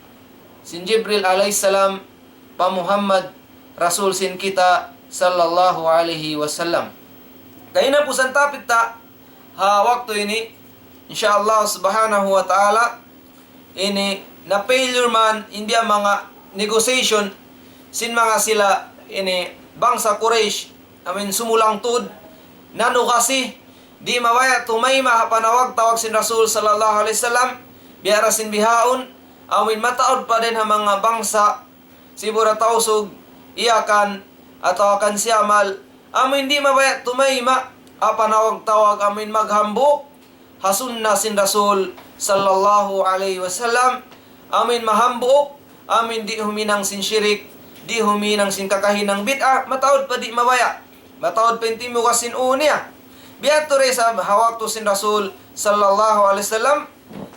sin Jibril alayhi salam pa Muhammad, Rasul sin kita, sallallahu alayhi wasallam. Kahinapusan topic ta ha waktu ini, insya Allah subhanahu wa ta'ala, ini na-failure man in biya' manga negotiation sin manga sila ini bangsa Quraysh, amuin sumulang tuud, nanugasi, di' mabaya' tumayma' ha panawag-tawag sin Rasul sallallahu alayhi wasallam, biya' da sin bihaun, amuin mataud pa dayn ha manga bangsa, sibu' da Tausug, Yakan, atawa kan Siyamal, amuin di' mabaya' tumayma' ha panawag-tawag amuin maghambuuk ha sunna sin Rasul sallallahu alayhi wasallam, amuin mahambuuk, amuin di' huminang sin shirik, di' huminang sin kakahinang bid'ah, mataud pa di' mabaya'. Mataud pa in timugas sin ū niya. Biya' tu da isab ha waktu sin Rasul sallallahu alayhi wasallam,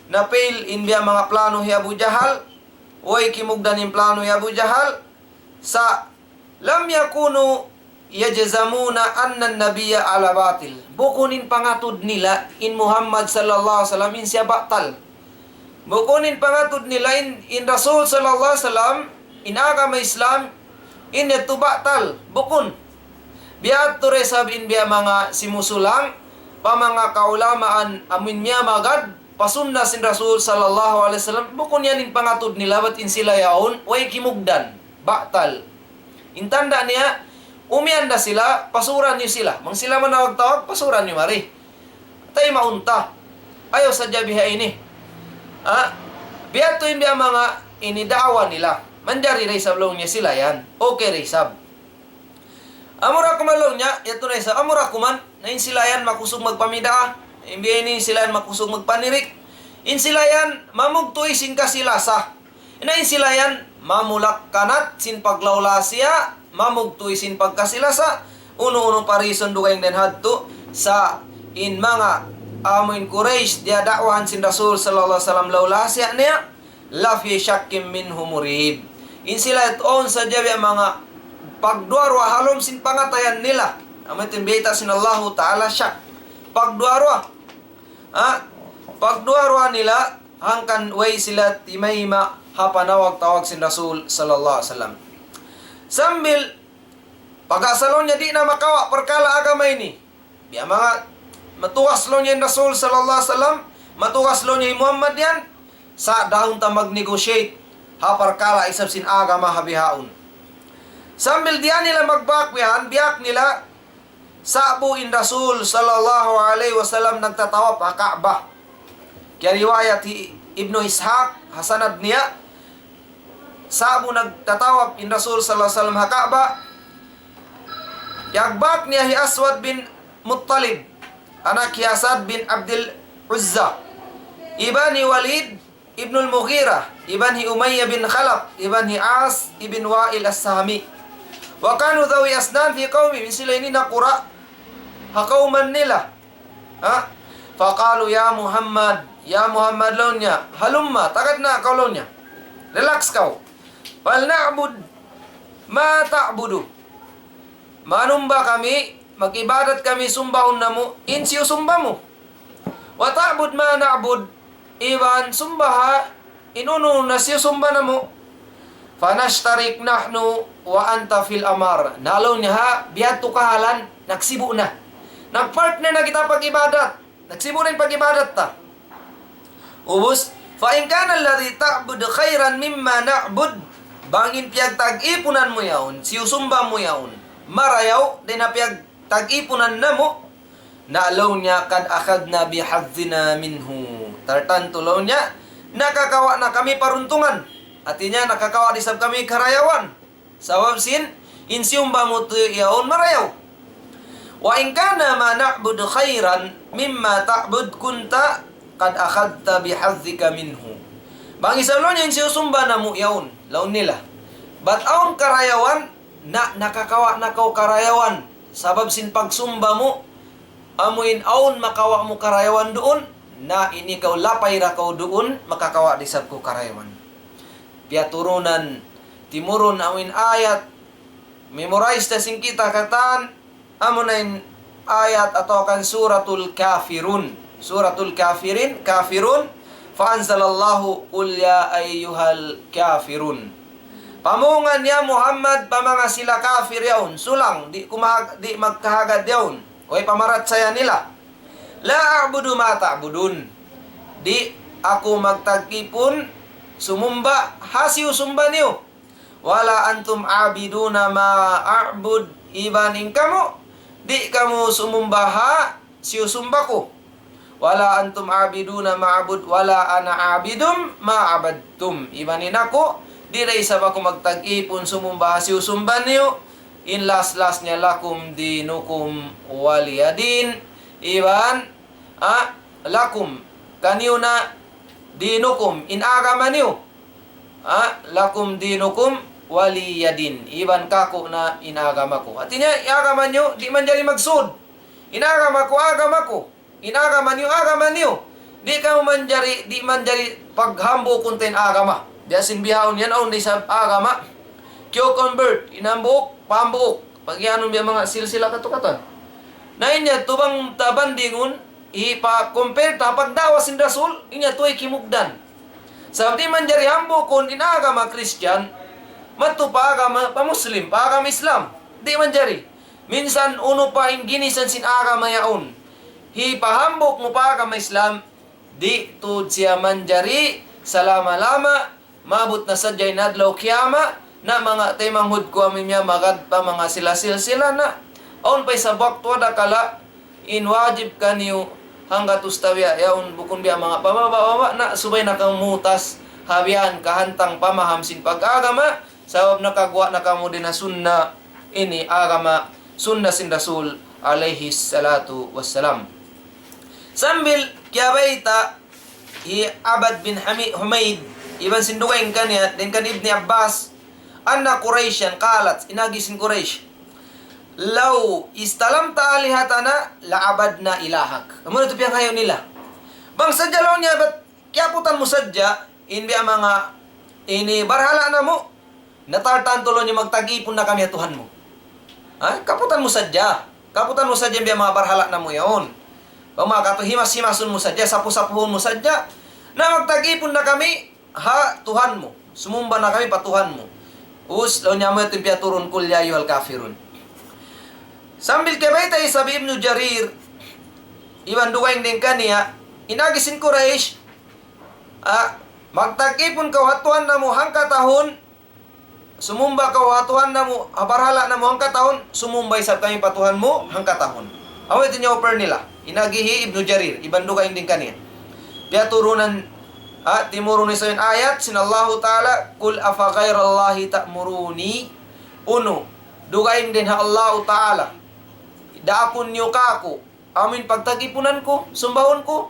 na-fail in biya' manga plano hi Abu Jahal, way kimugdan in plano hi Abu Jahal, sa' لم يكونوا يجزمون أن النبي على باطل. Bukun in pangatud nila in Muhammad sallallahu alayhi wasallam in siya batal. Bukun in pangatud nila in, in Rasul sallallahu alayhi wasallam, in agama Islam, in yadtu batal. Bukun. Biya' tu da isab in biya' manga simusulang pa manga kaulamaan amuin miyamagad, pa sunna sin Rasul sallallahu alayhi wasallam, bukun yan in pangatud nila, bat in sila yaun, way kimugdan, batal. In tanda' niya, umiyan da sila, pasuran niyu sila. Bang sila manawag-tawag, pasuran niyu mari. Tay maunta. Ayaw sadja biha ini. Ha? Biya' tu in biya' manga ini da'wa nila. Manjari da isab laung niya sila yan. Okay da isab. Amura kuman laung niya, yadtu na isab. Amura kuman, na in sila yan makusug magpamidaa. In biya' ini sila yan makusug magpanirik. In sila yan mamugtuy sin kasi-lasa. Na in sila yan mamulakkanat sin paglawlasiya, mamugtuy sin pagkasi-lasa, unu-unu pa reason dugaing dayn hadtu, sa' in manga amu in Quraysh, diyada'wahan sin Rasul sallallahu alayhi wasallam lawlasiya niya, لفي شك منه مريب. In sila yadtu awn sadja biya' manga pagduwa-ruwa ha lawm sin pangatayan nila. Amu yadtu in bayta' sin Allahu Ta'ala shak. Pagduwa-ruwa. Ha? Pagduwa-ruwa nila, hangkan way sila timayma' ha panawag-tawag sin Rasul sallallahu alayhi wasallam. Sambil pag-asa laung niya di' na makawa' parkala' agama ini. Biya' manga matugas laung niya in Rasul sallallahu alayhi wasallam, matugas laung niya in Muhammad yan, sa' dahun ta mag-negotiate ha parkala' isab sin agama ha bihaun. Sambil diya nila magbak bihan, biyak nila, sa'bu in Rasul sallallahu alayhi wasallam nagtatawaf ha Ka'bah. Kiyariwayat hi Ibnu Ishaq, ha sanad niya, sa'bu nagtatawaf in Rasul sallallahu alayhi wasallam ha Ka'bah, yagbak niya hi Aswad bin Muttalib, anak hi Asad bin Abdul Uzza, iban hi Walid ibnul Mughirah, iban hi Umayyah bin Khalaf, iban hi As ibn Wa'il As-Sahmi. وكانوا ذوي أسنان في قومهم, in sila ini nakura' ha kawman nila. Ha? فقالوا يا محمد, ya Muhammad laung niya, هلم, tagad na kaw laung niya. Relax kaw. فلنعبد ما تعبد. Manumba kami, mag-ibadat kami, sumbahun namu' in siyusumba mu. وتعبد ما نعبد, iban sumbaha in unu na siyusumba namu'. فنشترك نحن وأنت في الأمر. Na laung niya ha, biya' tu kahalan, nagsibu' na. Nag-partner na kita pag-ibadat. Nagsibu' na in pag-ibadat ta. Ubus, فإن كان الذي تعبد خيرا مما نعبد, bang in piyagtag-ipunan mu yaun, siyusumba mu yaun, marayaw dayn ha piyagtag-ipunan namu', na laung niya, قد أخذنا بحظنا منه. Tartantu laung niya, nakakawa' na kami paruntungan. Hati niya, nakakawa' da isab kami karayawan. Sabab sin, in siyumba mu tuud yaun marayaw. وإن كان ما نعبد خيرا مما تعبد كنت قد أخذت بحظك منه. Bang isab laung niya in siyusumba namu' yaun, laung nila, bat awn karayawan, na nakakawa' na kaw karayawan. Sabab sin pagsumba mu, amu in awn makawa' mu karayawan duun, na ini kaw lapay da kaw duun, makakawa' da isab kaw karayawan. Piyaturunan, timurun amu in ayat, memorize ta sin kita katan, amu na in ayat atawa kan Suratul Kafirun. Suratul Kafirin, Kafirun, فأنزل الله قل يا أيها الكافرون. Pamungan ya Muhammad pa manga sila kafir yaun, sulang, di' kumahag-, di' magkahagad yaun. Way pamarachaya nila. لا أعبد ما تعبدون. Di' aku magtag-ipun sumumba ha siyusumba niyu. ولا أنتم عابدون ما أعبد. Iban in kamu, di' kamu sumumba ha siyusumba ku. ولا أنتم عابدون ما أعبد ولا أنا عابد ما عبدتم. Iban in aku, di' da isab aku magtag-ipun sumumba ha siyusumba niyu. In last-last niya, لكم دينكم ولي دين. Iban, ah, لكم, kaniyu na, دينكم, in agama niyu. Ah, لكم دينكم ولي دين. Iban kaku' na in agama ku. Hati niya, in agama niyu, di' manjari magsud. In agama ku, agama ku. In agama niyu, agama niyu. Di' kamu manjari, di' manjari paghambukun ta in agama. Biya' sin bihaun yan, awn da isab agama. Kiyo-convert, in hambuuk, pahambuuk. Pag-iyanun biya' manga silsila katukatan. Na in yadtu bang ta bandingun, hipa-compare ta pagda'wa sin Rasul, in yadtu way kimugdan. Sabab di' manjari hambukun in agama Christian, madtu pa agama, pa Muslim, pa agama Islam. Di' manjari. Minsan unu pa in ginisan sin agama yaun. Hipahambuk mu pa agama Islam, Di' tuud siya manjari salama-lama, maabut na sadja in adlaw kiyamat, na manga taymanghud ku amu in miyamagad pa manga sila silsila na. Awn pa isab waktu adakala, in wajib kaniyu hanggatus ta biya' yaun bukun biya' manga pababa'-baba' na subay na kamu mutas ha biya' kahantang pamaham sin pag-agama, sabab nakaguwa' na kamu dayn ha sunna ini agama, sunna sin Rasul alayhi salatu wassalam. Sambil kiyabayta' hi Abad bin Hami-, Humaid, iban sin dugaing kaniya, dayn kan Ibni Abbas, أن قريشا قالت, in agi sin Quraysh, لو استلمت آلهتنا لعبدنا إلهك. Amu na tuud piyanghayu nila. Bang sadja laung niya, bat kiyaputan mu sadja, in biya' manga ini barhala' namu', na tantu laung niya magtag-ipun na kami ha Tuhan mu. Ha? Kaputan mu sadja. Kaputan mu sadja in biya' manga barhala' namu' yaun. Bang manga katu' himas-himasun mu sadja, sapu-sapuhun mu sadja. Na magtag-ipun na kami ha Tuhan mu. Sumumba na kami pa Tuhan mu. Us, laung niya amu yadtu in piyaturun قل يا أيها الكافرون. Sambil kiyabayta' isab hi Ibnu Jarir, iban dugaing dayn kaniya, in agi sin Quraysh, ah, magtag-ipun kaw ha Tuhan namu' hangkatahun, sumumba kaw ha Tuhan namu', ha barhala' namu' hangkatahun, sumumba isab kami pa Tuhan mu hangkatahun. Amu yadtu in offer nila. In agi hi Ibnu Jarir, iban dugaing dayn kaniya. Piyaturunan, ah, timurun isab in ayat sin Allahu Ta'ala, قل أفغير الله تأمروني. Unu, dugaing dayn ha Allahu Ta'ala, daakun niyu kāku' amu in pagtag-ipunan ku, sumbahun ku?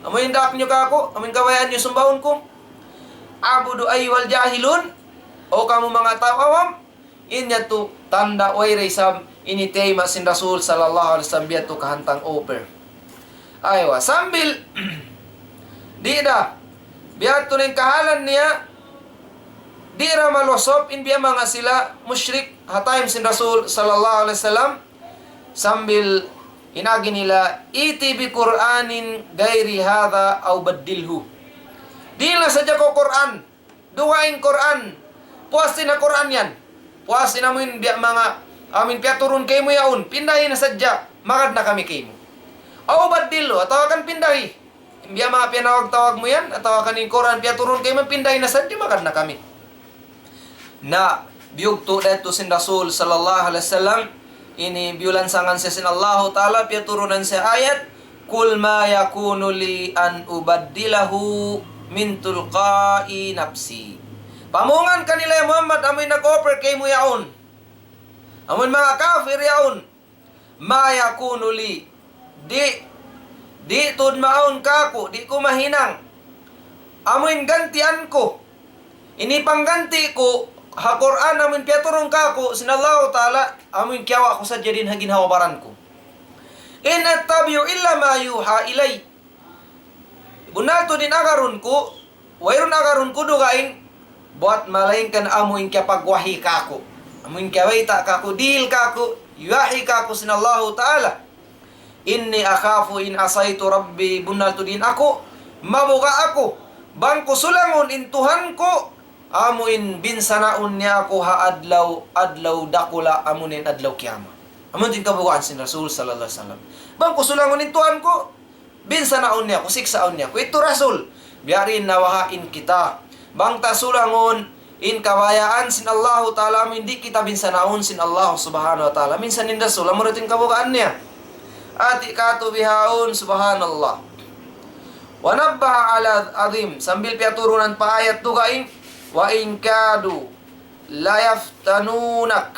Amu in daak niyu kāku', amu in kabayaan niyu sumbahun ku? أعبد أيها الجاهلون. O kamu manga tau awam, in yadtu tanda' way da isab ini tayma' sin Rasul sallallahu alayhi wasallam biya' yadtu kahantang offer. Aywa, sambil di' da, biya' yadtu na in kahalan niya, di' da malusub in biya' manga sila mushrik ha time sin Rasul sallallahu alayhi wasallam, sambil in agi nila, ائت بقرآن غير هذا أو بدله. Dihil na sadja kaw Qur'an, dugaing Qur'an, puas sin ha Qur'an yan. Puas sin amu in biya' manga, amu in piyaturun kaymu yaun, pindahi na sadja, magad na kami kaymu. أو بدله, atawa kan pindahi. Biya' manga piyanawag-tawag mu yan, atawa kan in Qur'an piyaturun kaymu, pindahi na sadja, magad na kami. Na, biyugtu' da yadtu sin Rasul sallallahu alayhi wasallam, ini biyulansangan siya sin Allahu Ta'ala, piyaturunan siya ayat, قل ما يكون لي أن أبدله من تلقاء نفسي. Pamungan kanila, ya Muhammad, amu in nag-offer kaymu yaun. Amu in manga kafir yaun. ما يكون لي. Di', di' tuud maawn kāku', di' ku mahinang. Amu in gantian ku. Ini pangganti' ku, ha Qur'an amu in piyaturun kāku', sin Allahu Ta'ala, amu in kiyawa' ku sadja dayn ha ginhawa-baran ku. إن أتبع إلا ما يوحى إلي. Bunnal tuud in agarun ku, wayruun agarun ku dugaing, buwat malaingkan amu in kiyapagwahi kāku'. Amu in kiyabayta' kāku', dihil kāku', wahi kāku' sin Allahu Ta'ala. إني أخاف إن عصيت ربي, bunnal tuud in aku, mabuga' aku, bang ku sulangun in Tuhan ku, amu in binsanaun niya aku ha adlaw, adlaw dakula', amu in adlaw kiyamat. Amu in kabugaan sin Rasul sallallahu alayhi wasallam. Bang ku sulangun in Tuhan ku, binsanaun niya aku, siksaun niya aku. Itu Rasul. Biya' diin na baha' in kita. Bang ta sulangun in kabayaan sin Allahu Ta'ala, amu in di' kita binsanaun sin Allah Subhanahu wa Ta'ala. Minsan in Rasul, amu yadtu in kabugaan niya. Ati katu' bihaun, subhanallah. ونبه على عظيم, sambil piyaturunan pa ayat dugaing, وإن كادوا ليفتنونك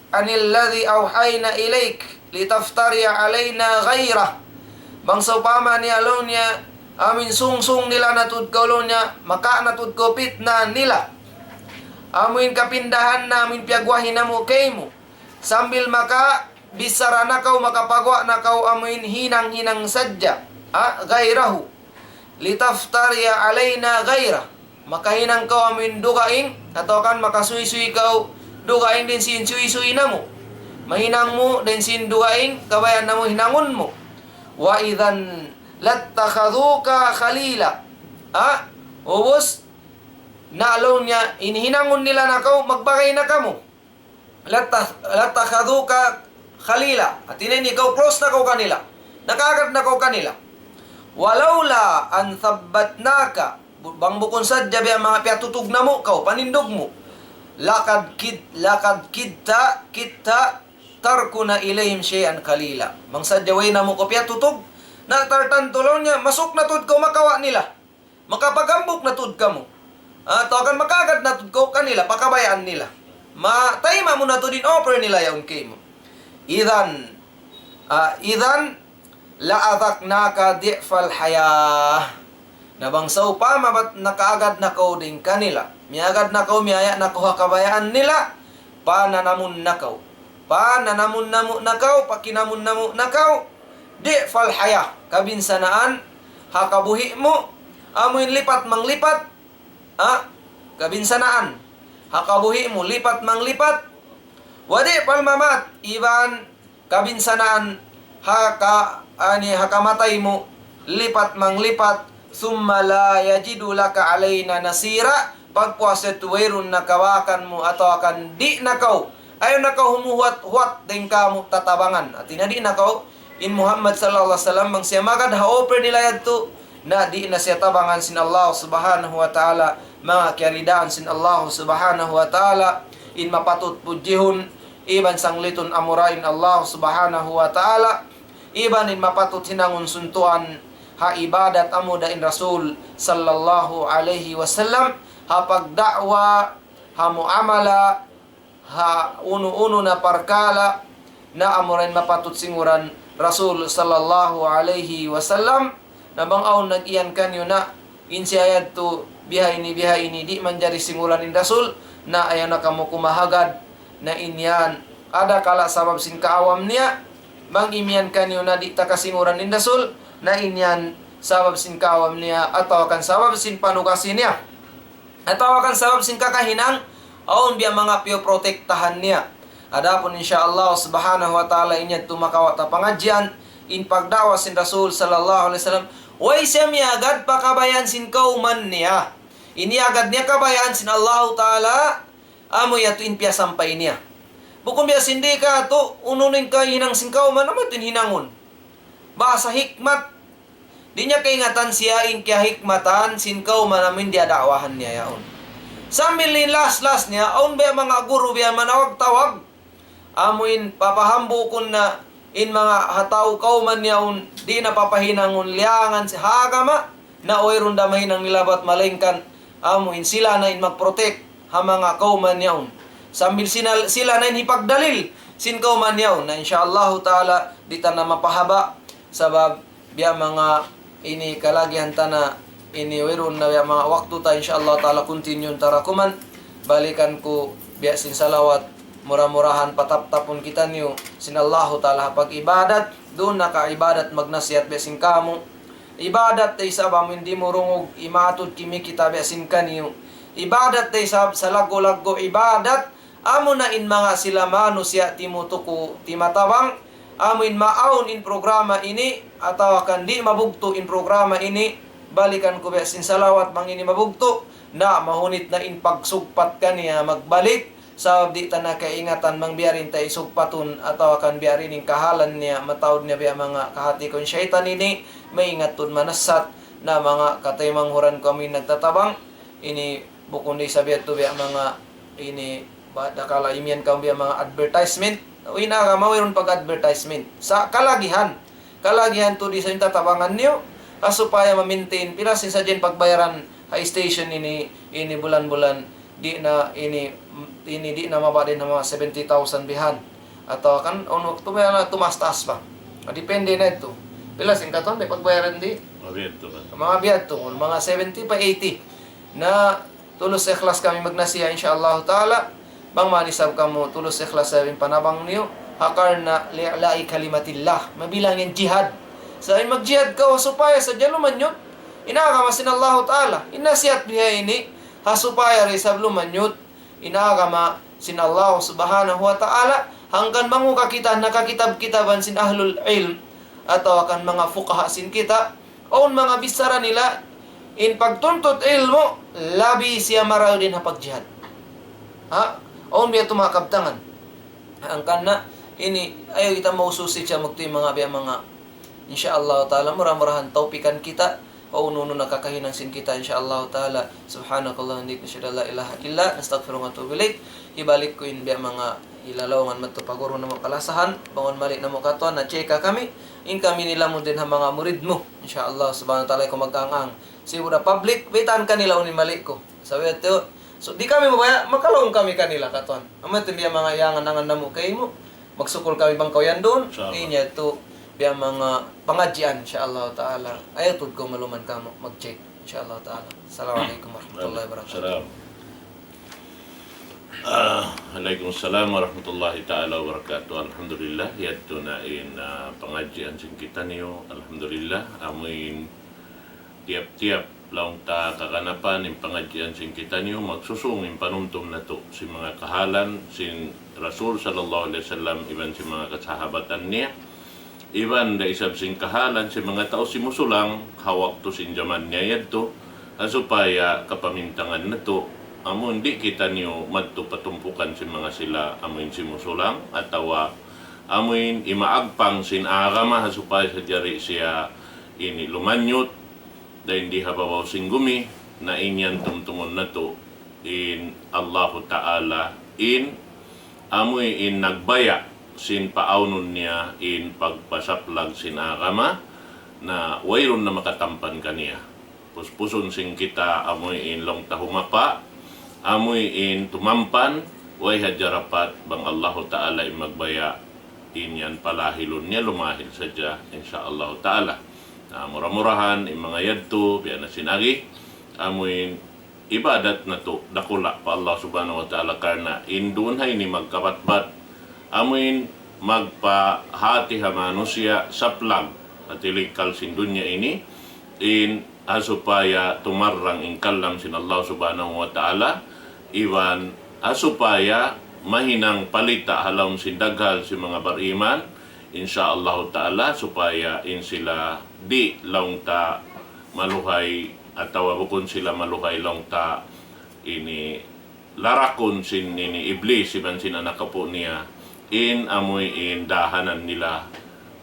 عن الذي أوحينا إليك لتفتري علينا غيره. Bang sawpama niya laung niya, amu in sungsung nila na tuud kaw laung niya, makawa' na tuud kaw pitna nila. Amu in kapindahan na, amu in piyagwahi namu' kaymu. Sambil makabichara na kaw, makapaguwa' na kaw amu in hinang-hinang sadja. Ha? غيره. لتفتري علينا غيره. Makahinang kaw amu in dugaing, atawa kan makasuysuy kaw dugaing dayn sin suysuy namu'. Mahinang mu dayn sin dugaing, kabayaan namu' hinangun mu. وإذا لاتخذوك خليلا. Ha? Ubus, na laung niya, in hinangun nila na kaw, magbagay na kamu. لاتخ-، لاتخذوك خليلا. Hati niya in ikaw close na kaw kanila. Nakaagad na kaw kanila. ولولا أن ثبتناك, bu-, bang bukun sadja biya' manga piyatutug namu' kaw, panindug mu. لقد كد-, لقد كدت, كدت تركن إليهم شيئا قليلا. Bang sadja way namu' kaw piyatutug, na tartantu laung niya, masuk na tuud kaw makawa' nila. Makapaghambuuk na tuud kamu. Atawa kan makaagad na tuud kaw kanila, pa kabayaan nila. Ma-, tayma' mu na tuud in offer nila yaun kaymu. إذا, ah, إذا لأذقناك ضعف الحياة. Na bang sawpama bat nakaagad na kaw dayn kanila, miyagad na kaw, miyaya' na kaw ha kabayaan nila, pananamun na kaw. Pananamun namu' na kaw, pakinamun namu' na kaw. ضعف الحياة, kabinsanaan ha kabuhi' mu, amuin lipat manglipat, ha? Kabinsanaan ha kabuhi' mu, lipat manglipat. وضعف الممات, iban kabinsanaan ha ka-, ani, ha kamatay mu, lipat manglipat. ثم لا يجد لك علينا نصيرا, pagpuas yadtu wayruun na kawakan mu atawa kan di' na kaw, ayaw na kaw humuhuwat-huwat dayn kāmu' tatabangan. Hāti niya di' na kaw, in Muhammad sallallahu alayhi wasallam, bang siya magad ha offer nila yadtu, na di' na siya tabangan sin Allah subhanahu wa ta'ala, manga kiyaridaan sin Allah subhanahu wa ta'ala, in mapatut pudjihun, iban sanglitun amura in Allah subhanahu wa ta'ala, iban in mapatut hinangun suntuan ha ibadat amu da in Rasul sallallahu alayhi wasallam, ha pagda'wa, ha muamala, ha unu-unu na parkala', na amura in mapatut singuran Rasul sallallahu alayhi wasallam. Na bang awn nag-iyan kaniyu na in siya yadtu bihaini, bihaini, di' manjari singuran in Rasul, na ayaw na kamu kumahagad, na in yan adakala' sabab sin kaawam niya. Bang imiyan kaniyu na di' ta kasinguran in Rasul, na in yan sabab sin kaawam niya, atawa kan sabab sin panukasi niya, atawa kan sabab sin kakahinang, awn biya' manga piyu protektahan niya. Adapun insya Allah subhanahu wa ta'ala, in yadtu makawa' ta pangadjian, in pagda'wa sin Rasul sallallahu alayhi wasallam, way siya miyagad pa kabayaan sin kawman niya. In iyagad niya kabayaan sin Allahu ta'ala, amu yadtu in piyasampay niya. Bukun biya' sin di' katu', unu in kahinang sin kawman, amu yadtu in hinangun. Bahasa hikmat, di' niya kaingatan siya in kiyahikmatan sin kawman amu in diyada'wahan niya yaun. Sambil in las-las niya, awn biya' manga guru biya' manawag-tawag, amu in papahambuukun na in manga ha tau kawman yaun, di' na papahinangun liyangan sin ha agama, na wayruun da mahinang nila bat malaingkan amu in sila na in mag-protect ha manga kawman yaun. Sambil sina-, sila na in hipagdalil sin kawman yaun. Na insya Allahu ta'ala, di' ta na mapahaba', sabab biya' manga ini kalagihan ta na ini wayruun na biya' manga waktu ta, insya Allah ta'ala continue ta ra kuman. Balikan ku biya' sin salawat, mura-murahan pataptapun kitaniyu sin Allahu ta'ala ha pag-ibadat, duun na ka ibadat magnasihat biya' sin kamu. Ibadat da isab amu in di' mu rungug imatud kimi kita biya' sin kaniyu. Ibadat da isab salaggu'-laggu' ibadat, amu na in manga sila manusiya' timutuku, timatabang, amu in maawn in programa ini, atawa kan di' mabugtu' in programa ini, balikan ku biya' sin salawat bang ini mabugtu', na mahunit na in pagsugpat kaniya magbalik, sabab di' ta na kaingatan bang biya' diin ta isugpatun, atawa kan biya' diin in kahalan niya, mataud niya biya' manga kahati kun saytan ini, maingat tuud manassat, na manga kataymanghuran ku amu in nagtatabang, ini bukun da isab yadtu biya' manga ini, ba-, dakala' imiyan kamu biya' manga advertisement. In agama wayruun pag-advertisement. Sa' kalagihan. Kalagihan tuud isab in tatabangan niyu. Ha supaya ma-maintain. Pila sin sadja in pagbayaran ha station ini, ini bulan-bulan. Di' na ini, ini di' na mababa' dayn ha manga seventy thousand bihan. Atawa kan, awn waktu biya' na tumaas-taas pa. Depende na yadtu. Pila sin katan, di' pagbayaran di'? Manga biya' yadtu kan. Manga biya' yadtu, manga seventy pa eighty. Na tulus ikhlas kami magnasihat, insya Allah ta'ala. Bang man isab kamu tulus ikhlas sa in panabang niyu, ha karna' li'ila'i kalimatillah. Mabilang in jihad. Sa' in magjihad kaw supaya sadja lumanyut in agama sin Allah ta'ala. In nasihat biha ini, ha supaya da isab lumanyut in agama sin Allah subhanahu wa ta'ala. Hangkan manguka kita na kakitab-kitaban sin ahlul ilm, atawa kan manga fuqaha sin kita, awn manga bichara nila, in pagtuntut ilmu', labi siya marayaw dayn ha pagjihad. Ha? Awn biya' yadtu manga kabtangan. Hangkan na, ini, ayaw kita maususi siya magtuy manga biya' manga Insya Allah Ta'ala, mura-murahan tawpikan kita, unu-unu na kakahinang sin kita, insya Allah Ta'ala. Subhanakallahumma wa bihamdika, nashhadu an la ilaha illa anta, nastaghfiruka wa natubu ilaik. Hibalik ku in biya' manga hilalaungan madtu pa guru namu' kalasahan, bang awn mali namu' katan, na-check kami, in kami nilamud dayn ha manga murid mu. Insya Allah, subhanahu wa ta'ala, ku magkaang-ang. Sibu' da public, baytaan kanila unu in mali ku. Sabab yadtu, so, di' kami mabaya', makalaung kami kanila katan. Amu yadtu in biya' manga iyangan-angan namu' kaymu. Magsukul kami bang kaw yan duun. Insya Allah. Ini yadtu, biya' manga pangadjian, insya Allah Ta'ala. Ayaw tuud ku maluman kamu, mag-check, insya Allah Ta'ala. Assalamu alaykum warahmatullahi wabarakatuh. Salam. Ah, alaykum salam warahmatullahi ta'ala wabarakatuh. Alhamdulillah, yadtu na in, ah, pangadjian sin kitaniyu. Alhamdulillah, amuin tiyap-tiyap laung ta kaganapan in pangadjian sin kitaniyu, magsusung in panumtum natu' sin manga kahalan sin Rasul sallallahu alayhi wasallam iban sin manga kasahabatan niya. Iban da isab sin kahalan sin manga tau simusulang ha waktu sin jaman niya yadtu, ha supaya kapamintangan natu', amu in di' kitaniyu madtu pa tumpukan sin manga sila amu in simusulang, atawa amu in imaagpang sin agama ha supaya sadja di' siya ini lumanyut, dayn di ha babaw sin gumi, na in yan tumtumun natu', in Allahu Ta'ala, in amuin nagbaya' sin paawnun niya in pagpasaplag sin agama, na wayruun na makatampan kaniya. Puspusun sin kita amuin laung ta humapa, amuin tumampan, way hadja dapat bang Allahu Ta'ala in magbaya', in yan palahilun niya lumahil sadja, insya Allahu Ta'ala. Na mura-murahan, in manga yadtu, biya' na sin agi, amuin ibadat natu' dakula' pa Allah Subhanahu wa Ta'ala, karna' in duun ha ini magkabatbat, amuin magpahati ha manusiya' saplag ha tilikal sin dunya ini, in ha supaya tumarrang in kalam sin Allah Subhanahu wa Ta'ala, iban ha supaya mahinang palita' ha lawm sin daghal sin manga bariman, insya Allahu Ta'ala, supaya in sila di' laung ta maluhay, atawa bukun sila maluhay laung ta ini larakun sin ini Iblis iban sin anak apu' niya, in amuin dahanan nila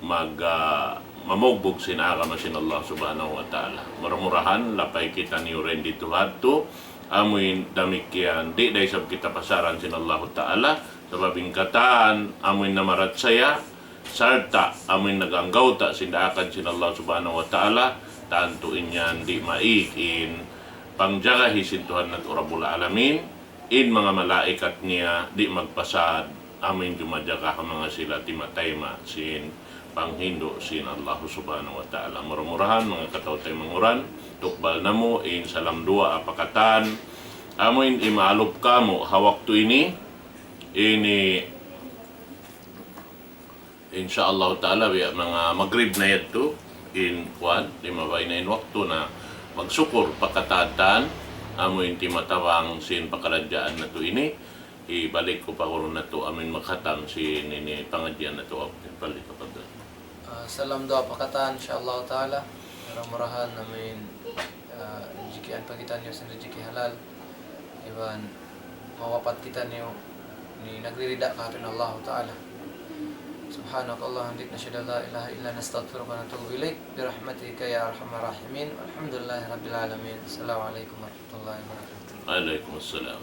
mag, ah, mamugbug sin agama sin Allah Subhanahu wa Ta'ala. Mura-murahan, lapay kitaniyu dayn didtu hadtu, amuin damikkiyan, di' da isab kita pasaran sin Allahu Ta'ala, sabab in katan, amuin namarachaya, sarta' amuin nag-anggawta' sin daakan sin Allah Subhanahu wa Ta'ala, tantu in yan di' maig in pangjagahi sin Tuhan natu' Rabbul Alamin, in manga malaikat niya di' magpasad, amuin jumajaga ha manga sila timatayma' sin panghindu' sin Allah Subhanahu wa Ta'ala. Mura-murahan, manga kataw-taymanghuran, tukbal namu' in salam duwaa pa katan, amuin imaalup kamu' ha waktu ini, ini Insya Allah Ta'ala, biya' manga magrib na yadtu, in kuwan, limabay na in waktu na magsukur pa katan, amu in timatabang sin pakaradjaan natu' ini, hibalik ku pa guru natu', amu in maghatam sin ini pangadjian natu', balik kapada. Ah, salam duwaa pa katan, insya Allah Ta'ala. Mura-murahan, amu in, ah, rijikian pa kitaniyu sin rijiki halal. Iban mawapat kitaniyu ini nagrida kahātihan Allah Ta'ala. سبحانك اللهم وبحمدك، نشهد أن لا إله إلا أنت، نستغفرك ونتوب إليك، برحمتك يا أرحم الراحمين، والحمد لله رب العالمين. السلام عليكم ورحمة الله وبركاته. Alaykum assalam.